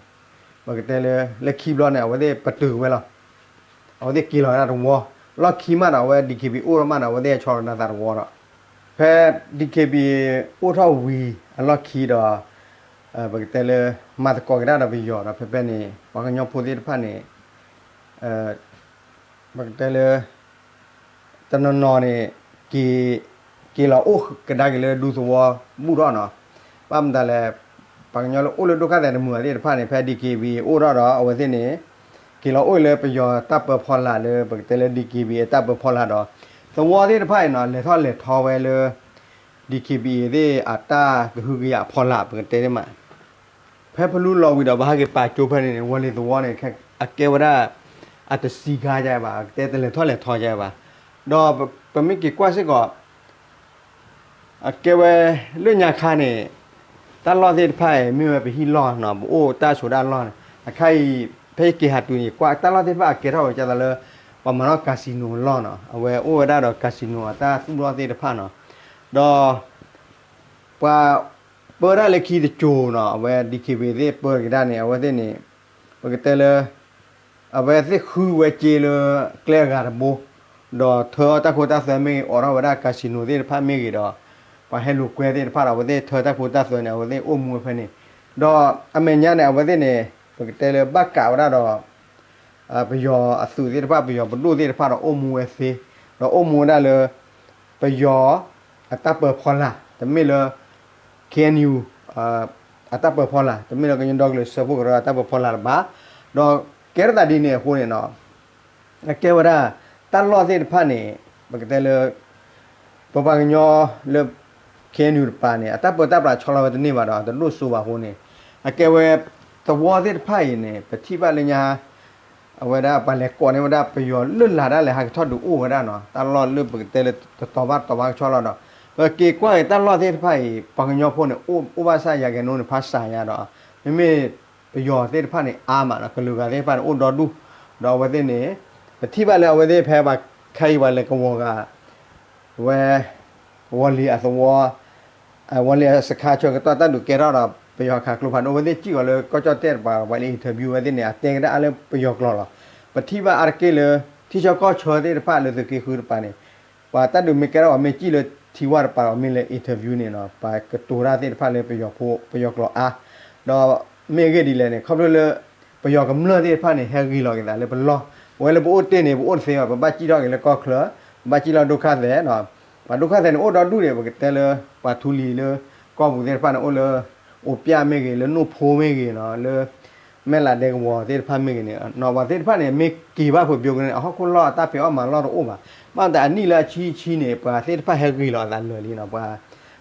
ပကတဲလၢ လၢခံဘျီန့ၣ် အဝဲသ့ၣ်ပတုာ်ဝဲလီၤ. အဝဲသ့ၣ်က့ၤလီၤဝဲဒၣ်တဝီ လီၢ်ခံမးဒီး အဝဲ DKBA အိၣ်ထီၣ်မးဒီး အဝဲသ့ၣ်ဟဲဆီလီၤဒၣ်သးတဝီဒီး ဖဲ DKBA အိၣ်ထီၣ်ဝံၤအလီၢ်ခံဒီး ပကတဲလၢ မၤသကိးက့ၤတၢ်ဒီးပယီၤဒီး ဖဲဖဲန့ၣ် ပှၤကညီဖိသ့ၣ်တဖၣ်န့ၣ် ပကတဲလၢ တနီၤနီၤန့ၣ် က့ၤ က့ၤလီၤအိၣ်ကဒါက့ၤလၢဒူသဝီဘူၣ်ထီၣ်နီၤ. ဘၣ်မတၤလဲၣ် ပှၤကညီလၢအိၣ်လၢဒိၣ်ကၢ်သဲးတမုာ်ဘၣ်သ့ၣ်တဖၣ်န့ၣ် ဖဲ DKBA အိၣ်ထီၣ်ဒီး အဝဲသ့ၣ်န့ၣ် က့ၤလီၤအိၣ်လၢပယီၤတၢ်ပၢဖီလာ်လၢ ပကတဲလၢ DKBA တၢ်ပၢဖီလာ်ဒီး သဝီသ့ၣ်တဖၣ်အံၤနီၤ လဲၤထီၣ်လဲၤထီဝဲလၢ DKBA သ့ၣ်အတၢ်ကဟုကယာ်အဖီလာ် ပကတဲန့ၣ်မး ဖဲဖလူလီၤဝံၤဒီး ပဟးက့ၤပာ်ကၠိဖဲန့ၣ်န့ၣ် ဝီၤလ့ၤသဝီန့ၣ် အကဲဝဲဒၣ် အတစံးကါယဘၣ်, တဲတလဲၤထီၣ်လဲၤထီယဘၣ်. ဒီးပမ့ၢ်က့ၤကွၢ်စ့ၢ်ကီး အကဲဝဲလၢညါခါန့ၣ် တၢ်လီၢ်သ့ၣ်တဖၣ်အံၤ မ့ၢ်ဝဲပဟံၣ်လီၢ်နီၤ, ပအိၣ်တၢ်ဆိးတၢ်လီၢ်န့ၣ် အခါအံၤ ဖဲယက့ၤဟးတုၤန့ၣ် ကွၢ်တၢ်လီၢ်သ့ၣ်တဖၣ်အကဲထီၣ်ဝဲဒ်သိးလၢ ပှၤမၤထီၣ် casino အလီၢ်နီၤ, အဝဲအိၣ်ဝဲဒၣ်ဒီး casino အတၢ်သူၣ်ထီၣ်သ့ၣ်တဖၣ်နီၤ, ဒီး ပှၤပၢတၢ်လၢခံတစိၤနီၤ, အဝဲ ဒီက့ဘ့ၣ် သ့ၣ်ပၢက့ၤတၢ်န့ၣ် အဝဲသ့ၣ်န့ၣ် ပကတဲလၢ အဝဲသ့ၣ်ဃုဝဲစ့လၢကျဲအဂၤတဘိ, ဒီးထၢတၢ်ခိတၢ်သွဲမ့ၢ်ဂ့ၤ, အိးထီၣ်ဝဲဒၣ် casino သ့ၣ်တဖၣ်မ့ၢ်ဂ့ၤဒီး ပှၤဟဲလိာ်ကွဲသ့ၣ်တဖၣ်ဒီး အဝဲသ့ၣ်ထၢတၢ်ခိတၢ်သွဲန့ၣ် အဝဲသ့ၣ်အိၣ်မူဝဲဖဲန့ၣ်, ဒီးအမဲာ်ညါန့ၣ် အဝဲသ့ၣ်န့ၣ် ပကတဲလၢဘၣ်ကးဝဲဒၣ်ဒီး ပယီၤအသုးသ့ၣ်တဖၣ် ပယီၤပဒိၣ်သ့ၣ်တဖၣ်ဒီးအိၣ်မူဝဲသ့, ဒီးအိၣ်မူဝဲဒၣ်လၢ ပယီၤအတၢ်ပၢဖီလာ်, တမ့ၢ်လၢ KNU အတၢ်ပၢဖီလာ်, တမ့ၢ်လၢကညီဒီကလုာ်စၢဖှိၣ်ကရၢအတၢ်ပၢဖီလာ်တဘၣ်. ဒီးကဲထီၣ်သးဒ်န့ၣ်အဃိန့ၣ်နီၤ, အကဲဝဲဒၣ် တၢ်လီၢ်သ့ၣ်တဖၣ်န့ၣ် ပကတဲလၢ ပပှၤကညီလၢ KNU တပၤန့ၣ် အတၢ်ပၢတၢ်ပြးဆီလီၤဝဲတန့ၢ်ဘၣ်ဒီး တဒိၣ်စိဘၣ်အဃိန့ၣ် အကဲဝဲ သဝီသ့ၣ်တဖၣ်အံၤန့ၣ် ပထံၣ်ဘၣ်လၢညါ အဝဲဒၣ်ပှၤလဲၤကိးန့ၢ်ဝဲဒၣ်ပယီၤလၢလာ်ဒၣ်လဲာ် ဟးက့ၤထီၣ်ဒုးအိၣ်ဝဲဒၣ်နီၤ, တၢ်လီၢ်လၢပကတဲလၢတတီၤဘၣ်တတီၤဘၣ်ကဆီလီၤဒီး ပက့ၤကွၢ်က့ၤတၢ်လီၢ်သ့ၣ်တဖၣ်အံၤ ပှၤကညီဖိန့ၣ် အိၣ်ဘၣ်ဆၣ်ယၤက့ၤနိန့ၣ် ဖးစှၤညါဒီး မ့မ့ၢ်ပယီၤသ့ၣ်တဖၣ်န့ၣ်အါမးနီၤ, ကလုာ်ဂၤသ့ၣ်တဖၣ်န့ၣ် အိၣ်ဒီဒူၣ်, ဒီးအဝဲသ့ၣ်န့ၣ် ပထံၣ်ဘၣ်လၢအဝဲသ့ၣ်ဖဲပှၤခဲအံၤပှၤလဲၤကဝီၤဂၤ ဝဲ ဝီၤလံၤအသဝီ ဝီၤလံၤအစခါဆၢကတီၢ်တၢ်ဒုးကဲထီၣ်ဒီး ပယီၤခးကျိဖးဒိၣ် အဝဲသ့ၣ်စံၣ်အီၤလၢကီၢ်ကၠီၣ်တဲၣ်တပၤ ပှၤလၢ interview ဝဲသ့ၣ်န့ၣ် အတဲကဒါအါလၢပယီၤကျိာ်လီၤ. ပထံၣ်ဘၣ်အါတက့ၢ်လၢ ထံဆၢကီၢ်ဆၢသ့ၣ်တဖၣ်လၢသုးက့ဃုတပၤန့ၣ် ပှၤတၢ်ဒုးမ့ၢ်ကဲထီၣ်ပှၤမ့ၢ်စံၣ်လၢထံဝၢ်တပၤဒီး မ့ၢ်လၢ interview န့ၣ်နီၤ ပှၤကတိၤတၢ်သ့ၣ်တဖၣ်လၢပယီၤဖိ ပယီၤကျိာ်အါ, ဒီးမ့ၢ်အဂ့ၢ်ဒ်လဲၣ်န့ၣ် ခီဖျိလၢ ပယီၤကမျၢၢ်သ့ၣ်တဖၣ်န့ၣ် ဟဲဂ့ၤလီၤက့ၤသးလၢပလီၢ်, အဝဲလၢပအိၣ်တ့ၢ်န့ၣ် ပအိၣ်တသ့ဘၣ် ပဘၣ်စံၣ်ထီၣ်က့ၤလၢကီၢ်ချၢ, ပဘၣ်စံၣ်ထီၣ်ဒိၣ်ခါသဲးနီၤ, ပှၤဒိၣ်ခါသဲးန့ၣ် အိၣ်ဒီဒူၣ်န့ၣ် ပကတဲလၢ ပှၤထူလံၤလၢ ကီၢ်ပူၤသ့ၣ်တဖၣ်န့ၣ် အိၣ်လၢ အိၣ်ပျၢ်မ့ၢ်ဂ့ၤ လၢနိၣ်ဖိမ့ၢ်ဂ့ၤနီၤ လၢ မဲၢ်လးဒဲကဝီၤသ့ၣ်တဖၣ်မ့ၢ်ဂ့ၤန့ၣ် နီၤ ပှၤသ့ၣ်တဖၣ်န့ၣ် မ့ၢ်က့ၤဘၣ်ဖုးဖုးကန့ၣ် အဟီၣ်ခိၣ်လီၢ်အတၢ်ဖံးအီၣ်မၤလီၢ်တအိၣ်ဘၣ်, ဘၣ်မတၤအနံၣ်လၢအဆံဆံန့ၣ် ပှၤသ့ၣ်တဖၣ်ဟဲဂ့ၤလီၤအသးလၢာ်လံနီၤ, ပှၤ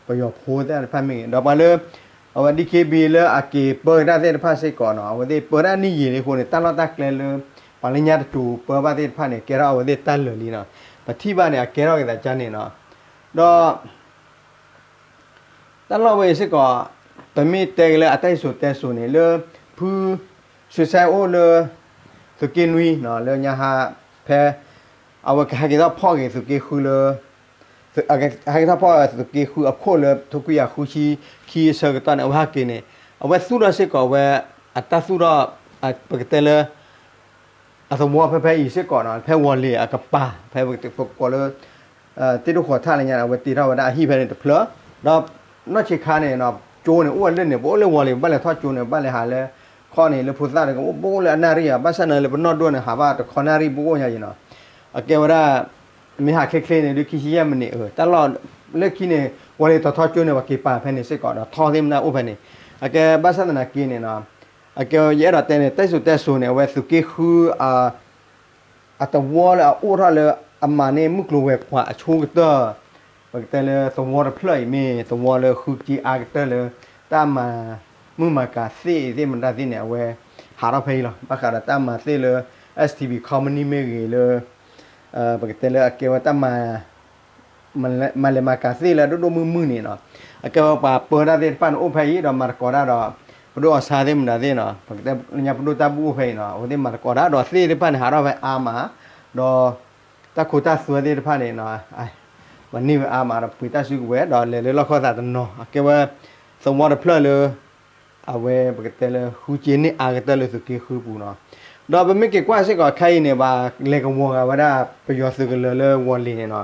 ပယီၤဖိသ့ၣ်တဖၣ်မ့ၢ်ဂ့ၤ ဒီးပှၤလၢ အဝဲ ဒီက့ဘ့ၣ် လၢအက့ၤပၢကဒါသ့ၣ်တဖၣ်စ့ၢ်ကီးနီၤ အဝဲသ့ၣ်ပၢဒၣ်နံၣ်ယံာ်လံအဃိန့ၣ် တၢ်လီၢ်တၢ်ကျဲလၢ ပှၤလၢညါတစိၤပၢဘၣ်သ့ၣ်တဖၣ်န့ၣ် ကဲထီၣ်အဝဲသ့ၣ်တၢ်လၢာ်လံနီၤ, ပထံၣ်ဘၣ်န့ၣ် အကဲထီၣ်က့ၤသးကါန့ၣ်နီၤ, ဒီး တၢ်လီၢ်ဝဲအံၤစ့ၢ်ကီး ပမ့ၢ်တဲက့ၤလၢအတၢ်ဟ့ၣ်စိၤတဲစိၤန့ၣ် လၢ ဖု စူးစဲအိၣ်လၢ သုးက့နွံနီၤ လၢညါဟါ ဖဲ အဝဲကဟဲက့ၤထီၣ်ဖီၣ်က့ၤသုးက့ဃုလၢ ဟဲက့ၤထီၣ်ဖီၣ်သုးက့ဃုအခိၣ်လၢ ထိခွံကယၤဃုဆံခံအဆၢကတီၢ်န့ၣ် အဝဲဟဲက့ၤန့ၣ် အဝဲသူၣ်ထီၣ်စ့ၢ်ကီးဝဲ အတၢ်သူၣ်ထီၣ် ပကတဲလၢ အသဝီဖဲဖဲအံၤစ့ၢ်ကီးနီၤ ဖဲဝီၤလ့ၤအကပၤ ဖဲပကိးလၢ တ့ၢ်ဒိၣ်ဃီၤထၣ်လၢညါန့ၣ် အဝဲတ့ထီၣ်ဝဲဒၣ်အဟံၣ်ဖဲန့ၣ်တဖျၢၣ်, ဒီးနီၢ်ဆံးခါန့ၣ်နီၤ ကၠိန့ၣ် အိၣ်ဝဲလၢန့ၣ် ပအိၣ်လၢဝီၤလ့ၤ ပဘၣ်လဲၤထီၣ်ကၠိန့ၣ် ဘၣ်လဲၤဟးလၢ ခီန့ၣ် လၢဖိသၣ်ဒီး ကအိၣ်ဘၣ်အိၣ်လၢအနၣ်ရံၣ်ဧါ ဘၣ်ဆၣ်န့ၣ်လၢပနီၢ်ဒိၣ်န့ၣ် ဟးဘၣ်တခီနၣ်ရံၣ်ဘၣ်အိၣ်ညါအံၤနီၤ, အကဲဝဲဒၣ် မ့ၢ်ဟးချ့ချ့န့ၣ် ဒုးခံဆံယဲၢ်မံးနံး အၢ တၢ်လီၢ်လၢခံန့ၣ် ဝီၤလ့ၤတီၤထီကၠိန့ၣ် ပှၤက့ၤပာ်ဖဲန့ၣ်စ့ၢ်ကီးဒီး ထီသ့ၣ်မနုၤအိၣ်ဖဲန့ၣ်, အကဲဘၣ်ဆၣ်သနာ်က့န့ၣ်နီၤ အကဲယအဲၣ်ဒိးတဲန့ၣ် တၢ်စံၣ်စိၤတဲစိၤန့ၣ် အဝဲသုးက့ဃု အသဝီလၢအအိၣ်ထီၣ်လၢအမၤန့ၢ်မုၢ်ကျိၤဝဲၤကွာ်အဆိကတၢၢ်, ပကတဲလၢသဝီတဖျၢၣ်အံၤမ့ၢ်သဝီလၢဃုက့အါကတၢၢ်လၢ တၢ်မၤမုၢ်မၤကၤသ့ၣ်သ့ၣ်မတၤသ့ၣ်န့ၣ် အဝဲဟးထီၣ်ဖဲအံၤလီၤ. ဘၣ်ဃးဒီးတၢ်မၤသ့ၣ်လၢ STB company မ့ၢ်ဂ့ၤလၢ ပကတဲလၢအကဲဝဲတၢ်မၤ မၤလဲၤမၤကၤသ့ၣ်လၢအဒိၣ်ဒိၣ်မုၢ်မုၢ်န့ၣ်နီၤ, အကဲဝဲပှၤပၢတၢ်သ့ၣ်တဖၣ်န့ၣ်အိၣ်ဖဲအံၤ ဒီးမၤသကိးတၢ်ဒီး ပဒိၣ်အီၣ်ဆါသ့ၣ်မတၤသ့ၣ်နီၤ, ပကတဲလၢညါပဒိၣ်တၢ်ဘူၣ်အိၣ်ဖဲအံၤနီၤ, အဝဲသ့ၣ်မၤသကိးတၢ်ဒီးသ့ၣ်သ့ၣ်တဖၣ်န့ၣ် ဟးထီၣ်ဖဲအါမး, ဒီး တၢ်ခိတၢ်သွဲသ့ၣ်တဖၣ်န့ၣ် ပှၤန့ၢ်ဝဲအါမးဒီးပှ့ၤတၢ်စုကဝဲၤ ဒီးလဲၤလၢလီၢ်ခီၣ်သးတနီၤ, အကဲဝဲ သဝီတဖျၢၣ်လၢ အဝဲပကတဲလၢဃုက့န့ၢ်အါကတၢၢ်လၢသုးက့ဃုပူၤနီၤ, ဒီးပမ့ၢ်က့ၤကွၢ်စ့ၢ်ကီးခဲအံၤန့ၣ် ပှၤလဲၤကဝီၤဂၤဝဲဒၣ်ပယီၤသုးကလၢၤလၢဝီၤလ့ၤန့ၣ်နီၤ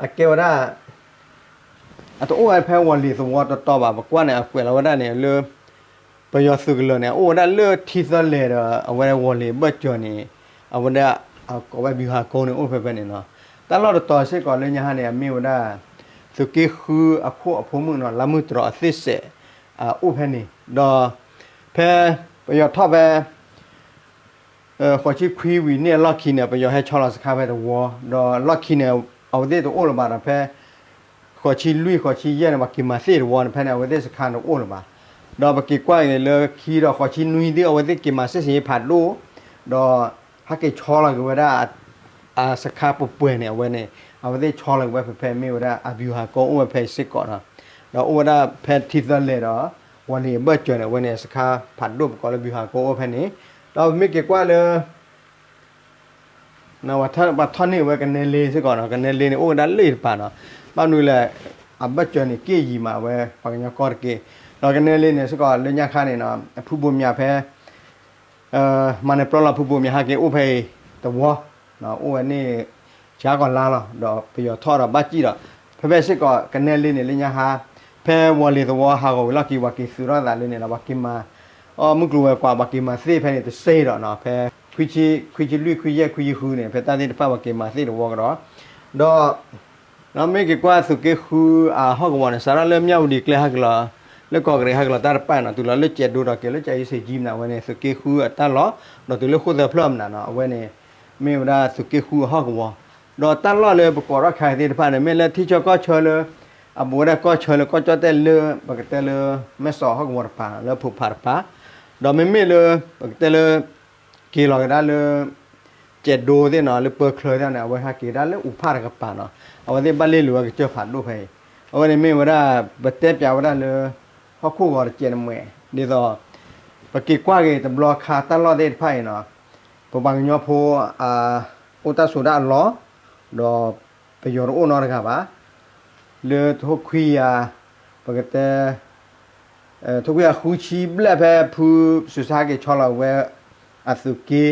အကဲဝဲဒၣ် အတအိၣ်ဝဲဖဲဝီၤလ့ၤသဝီတီတီဘၣ်, ပကွၢ်န့ၣ် အကွဲးလီၤဝဲဒၣ်န့ၣ်လၢ ပယီၤသုးကလၢၤန့ၣ် အအိၣ်ဝဲဒၣ်လၢထံသၢလဲၢ်ဒီး အဝဲဝီၤလ့ၤဘၢၣ်စၢၤန့ၣ် အဝဲဒၣ်အကိးဝဲ ဗျူဟာကုန်း န့ၣ် အိၣ်ဖဲဖဲန့ၣ်နီၤ, တၢ်လီၢ်တတီၤစ့ၢ်ကီးလၢညါဟါန့ၣ် အမ့ၢ်ဝဲဒၣ် သုးက့ဃုအခိၣ်အဖိမုၣ်နီၤ လါမုၢ်တြီၤအသ့ၣ်စဲး အိၣ်ဖဲန့ၣ်, ဒီး ဖဲ ပယီၤထီၣ်ဖဲ ဃိးဆံခွံဝံၤန့ၣ်အလီၢ်ခံန့ၣ် ပယီၤဟဲဆီလီၤစခါဖဲတဝီ, ဒီးလီၢ်ခံန့ၣ် အဝဲသ့ၣ်တအိၣ်လၢၤဘၣ်ဒီးဖဲ ဃိးဆံလွံၢ် ဃိးဆံယဲၢ်န့ၣ် ပှၤက့ၤမၤသ့ၣ်တဝီန့ၣ် ဖဲန့ၣ် အဝဲသ့ၣ်စခါန့ၣ်တအိၣ်လၢၤဘၣ်. ဒီးပက့ၤကွၢ်က့ၤလၢခံဒီးဃိးဆံနွံသ့ၣ် အဝဲသ့ၣ်က့ၤမၤစ့ၣ်စ့ၣ်ဖးဒိၣ်, ဒီးဟဲက့ၤဆီလီၤက့ၤဝဲဒၣ် အစခါပှဲၤပှဲၤန့ၣ် အဝဲန့ၣ် အဝဲသ့ၣ်ဆီလီၤက့ၤဝဲဖဲဖဲမ့ၢ်ဝဲဒၣ်အဗျူဟာကုန်းအိၣ်ဝဲဖဲအံၤစ့ၢ်ကီးနီၤ, ဒီးအိၣ်ဝဲဒၣ်ဖဲထံသၢလဲၣ်ဒီး ဝီၤလ့ၤအဘၢၣ်စၢၤန့ၣ် အဝဲန့ၣ် အစခါဖးဒိၣ်ပကိးလၢဗျူဟာကုန်းအိၣ်ဖဲန့ၣ်, ဒီးပမ့ၢ်က့ၤကွၢ်လၢ ပှၤထီၣ်န့ၢ်ဝဲကနဲလ့စ့ၢ်ကီးနီၤ, ကနဲလ့န့ၣ် အိၣ်ဝဲဒၣ်လၢအံၤတပၤနီၤ, ဘၣ်မနုၤလဲၣ်, အဘၢၣ်စၢၤန့ၣ် က့ၣ်ယံၤမးဝဲပှၤကညီကီၢ်တက့ၢ်, ဒီးကနဲလ့န့ၣ်စ့ၢ်ကီးလၢညါခါန့ၣ်နီၤ အဖုဘိးမၠးဖဲ မၤနၢၤပျီလီၤဖုဘိးမၠးဟဲက့ၤအိၣ်ဖဲအံၤတဝီ, အိၣ်ဝဲန့ၣ် ဆါကီၤလါလီၤ, ဒီးပယီၤထီၣ်ဒီးဘၣ်စံၣ်ဒီး ဖဲဖဲစ့ၢ်ကီးကနဲလ့န့ၣ် လၢညါခါ ဖဲဝီၤလ့ၤသဝီဟးဂီၤဝံၤလီၢ်ခံ ပှၤက့ၤသုးထီၣ်သးလၢန့ၣ်ဒီး ပှၤက့ၤမၤ အီၣ်မုၢ်ကျိၤဝဲၤကွာ် ပှၤက့ၤမၤသ့ၣ်ဖဲန့ၣ်တစ့ၢ်ဒီးနီၤ, ဖဲ ခွံဆံလွံၢ် ခွံယဲၢ် ခွံဆံဃုန့ၣ် ဖဲတၢ်သ့ၣ်တဖၣ်ပှၤက့ၤမၤသ့ၣ်တဝီကဒီး, ဒီး ဒီးမ့ၢ်က့ၤကွၢ်သုးက့ဃုအဟီၣ်ကဝီၤန့ၣ် စးထီၣ်လၢမၠၣ်ဝတံၤကျဲဟဲက့ၤလီၤ, လၢကီၢ်ကရံးဟဲက့ၤလီၤတၢ်တပၤနီၤ, တုၤလီၤလၢကဲးဒိဒီးက့ၤလၢကၠဲးအံစ့းကၠံမနၤဝဲန့ၣ် သုးက့ဃုအတၢ်လီၢ်, ဒီးတုၤလၢဃိၣ်သၢဖျၢၣ်မနၤနီၤ, အဝဲန့ၣ် မ့ၢ်ဝဲဒၣ်သုးက့ဃုအဟီၣ်ကဝီၤ, ဒီးတၢ်လီၢ်လၢပကိးထီၣ်ခါသ့ၣ်တဖၣ်န့ၣ် မ့ၢ်လၢထံဆၢကီၢ်ဆၢလၢ အဘူးဝဲဒၣ်ကီၢ်ဆၢလၢကီၢ်ကၠီၣ်တဲၣ်လၢ ပကတဲလၢ မဲၢ်စီးဟီၣ်ကဝီၤတပၤ လၢဖိးဖးတပၤ, ဒီးမ့မ့ၢ်လၢ ပကတဲလၢ က့ၤလီၤကဒါလၢ ကဲးဒိသ့ၣ်နီၤ လၢပၢချၢသ့ၣ်န့ၣ် အဝဲဟဲက့ၤဒၣ်လၢအူးဖးတကပၤနီၤ, အဝဲသ့ၣ်ဘၣ်လ့ၣ်လိာ်ဝဲကစၢၢ်ဖးဒိၣ်ဖဲအံၤ, အဝဲန့ၣ်မ့ၢ်ဝဲဒၣ် ပတဲပၠးဝဲဒၣ်လၢ ဟီၣ်ခိၣ်ဂီၤတစဲးတမှဲး ဒ်သိး ပက့ၤကွၢ်က့ၤတဘျီခါတၢ်လီၢ်သ့ၣ်တဖၣ်အံၤနီၤ, ပပှၤကညီဖိ အိၣ်တၢ်ဆိးတၢ်အလီၢ်, ဒီးပယီၤတအိၣ်နီတဂၤဘၣ်, လၢထိၣ်ခွံယၤ ပကတဲ ထိၣ်ခွံယၤဃုဆံဘျဲၣ်ဖဲဖု စူးစါက့ၤဆီလီၤဝဲ အသုးက့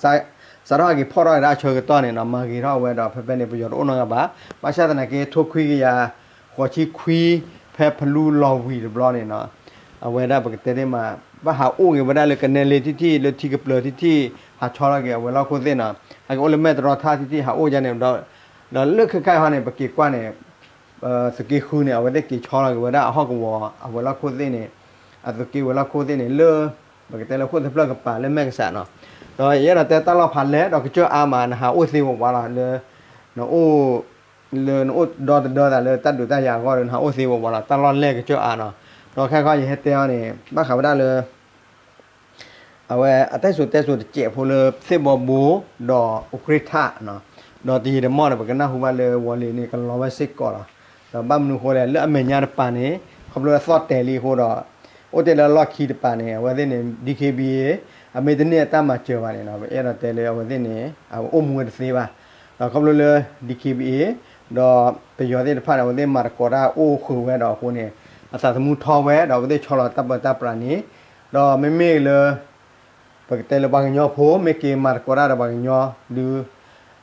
စးထီၣ်ဟဲက့ၤဖီၣ်ထီၣ်က့ၤဒၣ်အဆၢကတီၢ်န့ၣ်နီၤ မၤဂ့ၤထီၣ်ဝဲဒီး ဖဲဖဲန့ၣ် ပယီၤတအိၣ်နီတဂၤဘၣ်, ဘၣ်ဆၣ်သနာ်က့ ထိၣ်ခွံကယၤ ဃိးဆံခွံ ဖဲဖလူလီၤဝံၤတဘျီန့ၣ်နီၤ အဝဲဒၣ်ပကတဲသ့ၣ်မး ဘၣ်ဟးအိၣ်က့ၤဝဲဒၣ်လၢကနဲလ့ထံထံၣ် လၢထံကပျၢၤထံထံၣ် ဟးဆီလီၤက့ၤအဝဲလီၢ်ခိၣ်သ့ၣ်နီၤ ဟဲက့ၤအိၣ်လၢမဲၢ်တရီထါထံထံၣ် ဟးအိၣ်ဒ်န့ၣ်ဒီး ဒီးလၢခဲခါအံၤဟီန့ၣ် ပက့ၤကွၢ်န့ၣ် သုးက့ဃုန့ၣ် အဝဲသ့ၣ်က့ၤဆီလီၤက့ၤဝဲဒၣ်အဟီၣ်ကဝီၤ အဝဲလီၢ်ခိၣ်သ့ၣ်န့ၣ် အသုးက့ဝဲလီၢ်ခိၣ်သ့ၣ်န့ၣ် လၢ ပကတဲလၢဃိၣ်သၢဖျၢၣ်ကပၤလၢမဲၢ်ကစးနီၤ, ဒီးယအဲၣ်ဒိးတဲတၢ်လီၢ်ဖးလဲၢ်ဒီးကစၢၢ်အါမး နဟးအိၣ်သ့ဝဲဝးလီၤလၢ နအိၣ် လၢနအိၣ်ဒီသဒၢသးလၢတၢ်ဒုးတၢ်ယၤအဂီၢ်ဒီး နဟးအိၣ်သ့ဝဲဝးလီၤ တၢ်လီၢ်လဲၢ်ကစၢၢ်အါနီၤ, ဒီးခဲခီယဟဲတဲအီၤန့ၣ် ဘၣ်ဃးဝဲဒၣ်လၢ အဝဲအတၢ်စံၣ်စိၤတဲစိၤတစဲးဖိလၢသ့ၣ်ဘီဘိ ဒီးအူးကြ့ၢ်ထၣ်နီၤ, ဒီးတယံာ်တမီၢ်န့ၣ် ပကနၢ်ဟူဘၣ်လၢဝီၤလ့ၤန့ၣ် ကလီၤဝဲစ့ၢ်ကီးလီၤ, ဒီးဘၣ်မနုၤအဃိလဲၣ် လၢအမဲာ်ညါတပၤန့ၣ် ခီဖျိအသီၣ်တဲာ်လံအဃိဒီး အိၣ်တ့ၢ်လၢအလီၢ်ခံတပၤန့ၣ် အဝဲသ့ၣ်န့ၣ် DKBA အမ့ၢ်တန့ၢ်အတၢ်မၤစၢၤဘၣ်န့ၣ်နီၤ ပအဲၣ်ဒိးတဲလၢအဝဲသ့ၣ်န့ၣ် အအိၣ်မူဝဲတသ့ဘၣ်, ဒီးခီဖျိလၢ DKBA ဒီးပယီၤသ့ၣ်တဖၣ်န့ၣ် အဝဲသ့ၣ်မၤသကိးတၢ်အိၣ်ဃုာ်ဝဲဒီးအဃိန့ၣ် အသးသမူထီဝဲဒီး အဝဲသ့ၣ်ဆီလီၤတၢ်ပၢတၢ်ပြးန့ၣ်, ဒီးမ့မ့ၢ်လၢ ပကတဲလၢပှၤကညီဖိ မ့ၢ်က့ၤမၤသကိးတၢ်ဒီးပှၤကညီ ဒုး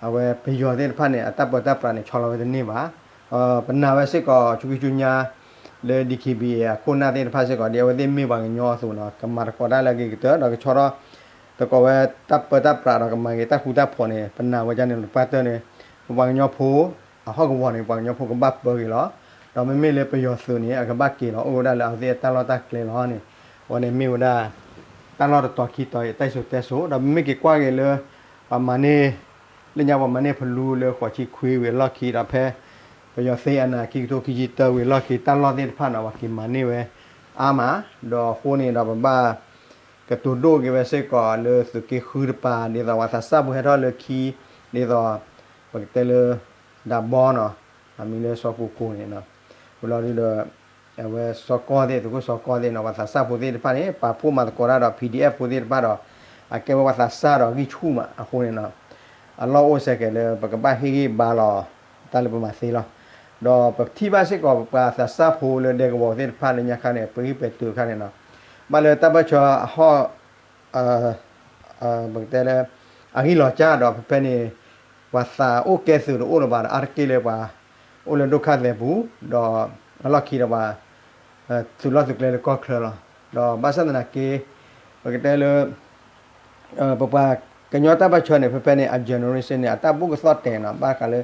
အဝဲပယီၤသ့ၣ်တဖၣ်န့ၣ် အတၢ်ပၢတၢ်ပြးန့ၣ်ဆီလီၤဝဲတန့ၢ်ဘၣ်, ပနာ်ဝဲစ့ၢ်ကီး ဆူခံဆူညါ လၢ DKBA အခိၣ်နၢ်သ့ၣ်တဖၣ်စ့ၢ်ကီး ဒ်အဝဲသ့ၣ်မ့ၢ်ပှၤကညီအသိးနီၤ ကမၤသကိးတၢ်လၢအဂ့ၤကတၢၢ် ဒီးကဆီထီၣ် သကိးဝဲတၢ်ပၢတၢ်ပြးဒီးကမၤက့ၤတၢ်ဃူတၢ်ဖိးန့ၣ် ပနာ်ဝဲဒ်န့ၣ်လီၤ ပှၢ်တၢၢ်န့ၣ် ပပှၤကညီဖိ အဟီၣ်ကဝီၤန့ၣ် ပှၤကညီဖိကဘၣ်ပၢက့ၤလီၤ, ဒီးမ့မ့ၢ်လၢပယီၤသုးန့ၣ် အကဘၣ်က့ၤလီၤအိၣ်ဝဲဒၣ်လၢအဝဲသ့ၣ်အတၢ်လီၢ်တၢ်ကျဲလီၤန့ၣ်, အဝဲန့ၣ်မ့ၢ်ဝဲဒၣ် တၢ်လီၢ်တတီၤခံတီၤအံၤ တၢ်စံၣ်စိၤတဲစိၤ ဒီးမ့မ့ၢ်က့ၤကွၢ်က့ၤလၢ ပှၤမၤန့ၢ် လၢညါပှၤမၤန့ၢ်ဖလူလၢဃိးဆံခွံဝံၤအလီၢ်ခံဒီးဖဲ ပယီၤသ့အနးခံကထိခံဆံတၢဝံၤအလီၢ်ခံ တၢ်လီၢ်သ့ၣ်တဖၣ်န့ၣ် ပှၤက့ၤမၤန့ၢ်ဝဲအါမး, ဒီးအဃိန့ၣ်ဒီးပဘၣ် ကတိၤဒိၣ်က့ၤဝဲစ့ၢ်ကီးလၢသုးက့ဃုတပၤ ဒ်သိးပှၤသးစၢ်ဖိဟဲထီၣ်လၢခံ ဒ်သိး ပကတဲလၢ ဒးဘီနီၤ အမံၤလၢစီၤကိၤကိၤန့ၣ် ဝံၤလီၤဒုဒီး အဝဲစီၤကီၢ်သ့ၣ် သုးခိၣ်စီၤကီၢ်သ့ၣ်နီၤ ပှၤသးစၢ်ဖိသ့ၣ်တဖၣ်န့ၣ် ပာ်ဖှိၣ်မၤသကိးတၢ်ဒီး PDF ဖိသ့ၣ်တဖၣ်ဒီး အကဲဝဲပှၤသးစၢ်ဒီးဂံၢ်ဆူၣ်မးအဃိန့ၣ်နီၤ အလီၢ်အိၣ်စဲကဲၤလၢ ပကဘၣ်ဟ့ၣ်ဂံၢ်ဘါလီၤ တၢ်လၢပမၤသ့လီၤ. ဒီးပထံၣ်ဘၣ်စ့ၢ်ကီး ပှၤသးစၢ်ဖိလၢဒဲကဝီၤသ့ၣ်တဖၣ်လၢညါခါန့ၣ် ပဂံၢ်ပဲၤတုၤခါန့ၣ်နီၤ ဘၣ်လၢတၢ်ဘၣ်ဆၢအဟီၣ် ပကတဲလၢ အဂံၢ်လီၤကၢ်ဒီးဖဲဖဲန့ၣ် ပှၤသးအိၣ်ကဲသုးတအိၣ်လၢၤဘၣ်ဒီး အါတက့ၢ်လၢပှၤ အိၣ်လၢဒိၣ်ခါသဲးပူၤ ဒီးအလီၢ်ခံဒီးပှၤ သုးလီၢ်သုးကျဲလၢကီၢ်ချၢလီၤ. ဒီးဘၣ်ဆၣ်သနာ်က့ ပကတဲလၢ ပပှၤကညီတၢ်ဘၣ်ဆၢန့ၣ် ဖဲဖဲန့ၣ် အ generation န့ၣ် အတၢ်ဘူၣ်ကသီၣ်တဲာ်နီၤ ဘၣ်ဃးလၢ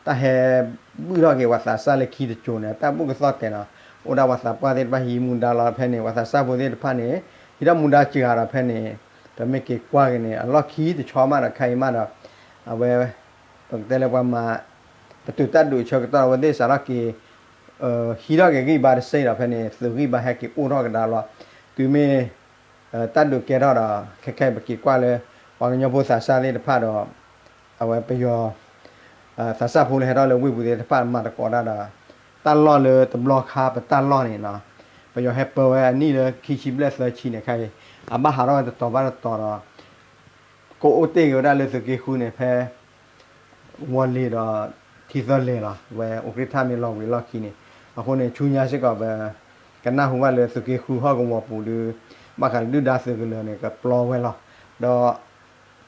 တၢ်ဟဲဘုၣ်ထီၣ်က့ၤပှၤသးစၢ်လၢခံတစိၤန့ၣ် အတၢ်ဘူၣ်ကသီၣ်တဲာ်နီၤ အိၣ်ဒၣ်ပှၤသးပှၢ်သ့ၣ်တဖၣ်ဟံးမူဒါလီၤဖဲန့ၣ် ပှၤသးစၢ်ဖိသ့ၣ်တဖၣ်န့ၣ် ဟံးထီၣ်မူဒါစှၤဒီးဖဲန့ၣ် ပမ့ၢ်က့ၤကွၢ်က့ၤန့ၣ် အလီၢ်ခံတဆီမးဒီးခဲအံၤမးဒီး အဝဲ ပကတဲလၢပှၤမၤ ပတုာ်တၢ်ဒုးအဆၢကတီၢ်ဒီး အဝဲသ့ၣ်စးထီၣ်က့ၤ ဟံးထီၣ်က့ၤဂံၢ်ဘါတစဲးဒီးဖဲန့ၣ် သုးဂံၢ်ဘါဟဲက့ၤအိၣ်ထီၣ်ကဒါလီၤ. တုၤမ့ၢ် တၢ်ဒုးကဲထီၣ်ဒီး ခဲခဲအံၤပက့ၤကွၢ်လၢ ပှၤကညီဖိသးစၢ်သ့ၣ်တဖၣ်ဒီး အဝဲပယီၤ သးစၢ်ဖိလၢဟဲထီၣ်လၢဝ့ၢ်ပူၤသ့ၣ်တဖၣ်မၤသကိးတၢ်ဒီး တၢ်လီၢ်လၢတဘျီခါပတၢ်လီၢ်န့ၣ်နီၤ ပယီၤဟဲပၢဝဲအနံၣ်လၢခံဆံဘျဲၣ်သၢဆံန့ၣ် ခဲအံၤ အဘၣ်ဟးထီၣ်ဝဲတတီၤဘၣ်တတီၤဒီး ကအိၣ်တ့ၢ်က့ၤဝဲဒၣ်လၢသုးက့ဃုန့ၣ် ဖဲ ဝီၤလ့ၤဒီး ထံသၢလဲၤလီၤ ဝဲအူးကြ့ၢ်ထၣ်မ့ၢ်လီၤဝံၤလီၢ်ခံန့ၣ် အဃိန့ၣ် ဆူညါစ့ၢ်ကီး ပကနၢ်ဟူဘၣ်လၢသုးက့ဃုဟီၣ်ကဝီၤပူၤဒီး ဘၣ်ဃးဒုၣ်ဒါသုးကလၢၤန့ၣ် ကပျီဝဲလီၤ. ဒီး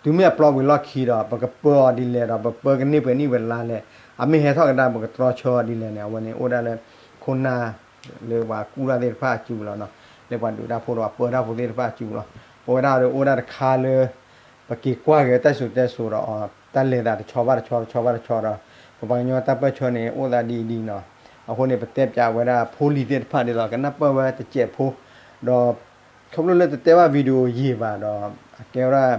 တုၤမ့ၢ်အပျီဝံၤလီၢ်ခံဒီး ပကပၢအီၤဒ်လဲၣ်ဒီး ပပၢကန့ၢ်ပှဲၤနံၣ်ပှဲၤလါလဲၣ်, အမ့ၢ်ဟဲထီၣ်ကဒါ ပကတြီဆၢအီၤဒ်လဲၣ်န့ၣ် အဝဲန့ၣ်အိၣ်ဒၣ်လၢ ခိၣ်နၢ် လၢပှၤကူၣ်တၢ်သ့ၣ်တဖၣ်အစုပူၤလီၤနီၤ, လၢပှၤဒုးတၢ်ဖိဒီးပၢတၢ်ဖိသ့ၣ်တဖၣ်အစုပူၤလီၤ. ပဝဲဒၣ်ဒီးအိၣ်ဒၣ်တခါလၢ ပက့ၤကွၢ်က့ၤတၢ်စံၣ်စိၤတဲစိၤဒီး တၢ်လဲၤသးတဆီဘၣ်တဆီ တဆီဘၣ်တဆီဒီး ပပှၤကညီတၢ်ပၢၢ်ဆၢန့ၣ် အိၣ်သးဒ်အံၤဒ်အံၤနီၤ. အဃိန့ၣ် ပတဲပၠးဝဲဒၣ်ဖိလံၤသ့ၣ်တဖၣ်ဒ်သိး ကနၢ်ပၢၢ်ဝဲတစဲးဖိ ဒီး ခီဖျိလၢတတဲဘၣ် video ယံာ်ဘၣ်ဒီး အကဲဝဲဒၣ်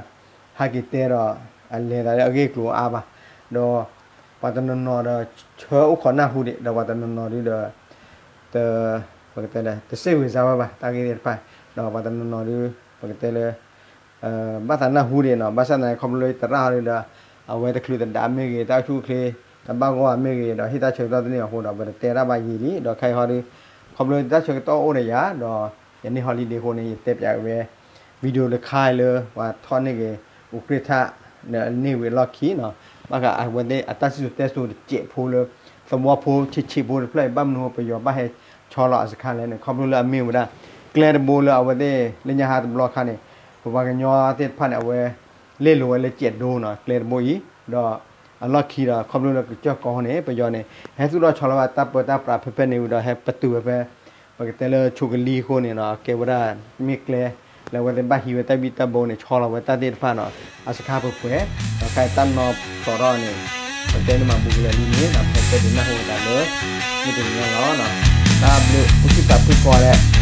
ဟးက့ၤတဲဒီး အလဲၤသးလၢအဂ့ၢ်ကျိၤအါဘၣ်, ဒီး ပှၤတနီၤနီၤဒီး ဆၢအိၣ်ခိးနၢ်ဟူဒံး ဒီးပှၤတနီၤနီၤဒုဒီး တ ပကတဲလၢ တစိတ်ဝင်စားဝဲဘၣ် တၢ်ဂ့ၢ်သ့ၣ်တဖၣ်, ဒီးပှၤတနီၤနီၤဒု ပကတဲလၢ ဘၣ်သးနၢ်ဟူဒံးနီၤ, ဘၣ်ဆၣ်သနာ်က့ ခီဖျိလၢယသရၣ်ဟီဒုဒီး အဝဲတချုးသဒါမ့ၢ်ဂ့ၤ တၢ်အိၣ်ဆူၣ်အိၣ်ချ့ တဘၣ်ဂီၢ်မ့ၢ်ဂ့ၤ ဒီးဟ့ၣ်တၢ်ဆၢကတီၢ်တန့ၢ်အဃိဒီး ပတတဲတၢ်ဘၣ်ယံာ်လံ, ဒီးခဲအံၤဟီဒု ခီဖျိတၢ်ဆၢကတီၢ်အိၣ်ဒီးယၤ ဒီး ယန့ၢ် holiday အဃိန့ၣ် ယတဲပၠးဝဲ video တခါလၢ ပှၤထီၣ်န့ၢ်က့ၤ အူးကြ့ၢ်ထၣ် န့ၢ်ဝံၤအလီၢ်ခံနီၤ, ဘၣ်ဃးအဝဲသ့ၣ်အတၢ်စံၣ်စိၤတဲစိၤတစဲးဖိလၢ သဝီဖိဆံးဆံးဖိတဖျၢၣ်အံၤ ဘၣ်မနုၤပယီၤဘၣ်ဟဲဆီလီၤအစခါလဲၣ်န့ၣ် ခီဖျိလၢအမ့ၢ်ဝဲဒၣ် ကျဲတဘိလၢအဝဲသ့ၣ်လၢညါဟါတဘျီခါန့ၣ် ပပှၤကညီသ့ၣ်တဖၣ်န့ၣ် အဝဲ လဲလိာ်ဝဲလၢစဲးဒိနီၤ ကျဲတဘိအံၤ, ဒီး အလီၢ်ခံဒီး ခီဖျိလၢကစၢၢ်ကီန့ၣ် ပယီၤန့ၣ် ဟဲသူၣ်ထီၣ်ဆီလီၤဝဲတၢ်ပၢတၢ်ပြးဖဲဖဲန့ၣ်ဝံၤဒီး ဟဲပတုာ်ဝဲဖဲ ပကတဲလၢဆိကလံအဃိန့ၣ်နီၤ ကဲဝဲဒၣ် မ့ၢ်ကျဲ လၢအဝဲသ့ၣ်ဘၣ်ဟံးဝဲတၢ်ဘံၣ်တၢ်ဘၢန့ၣ် ဆီလီၤဝဲတၢ်သ့ၣ်တဖၣ်နီၤ အစခါပှဲၤပှဲၤ, ဒီးခဲအံၤတၢ်နီၤဖျိးထီၣ်န့ၣ် ပတဲန့ၣ်မၤဘူးကလဲာ်လံန့ၣ် ပတဲဒုးနၢ်ဟူဝဲဒၣ်လၢ မုၢ်တနံၤညါလီၤ. တၢ်ဘျုး အိၣ်ဆူၣ်သးဖှံကိးဂၤဒဲး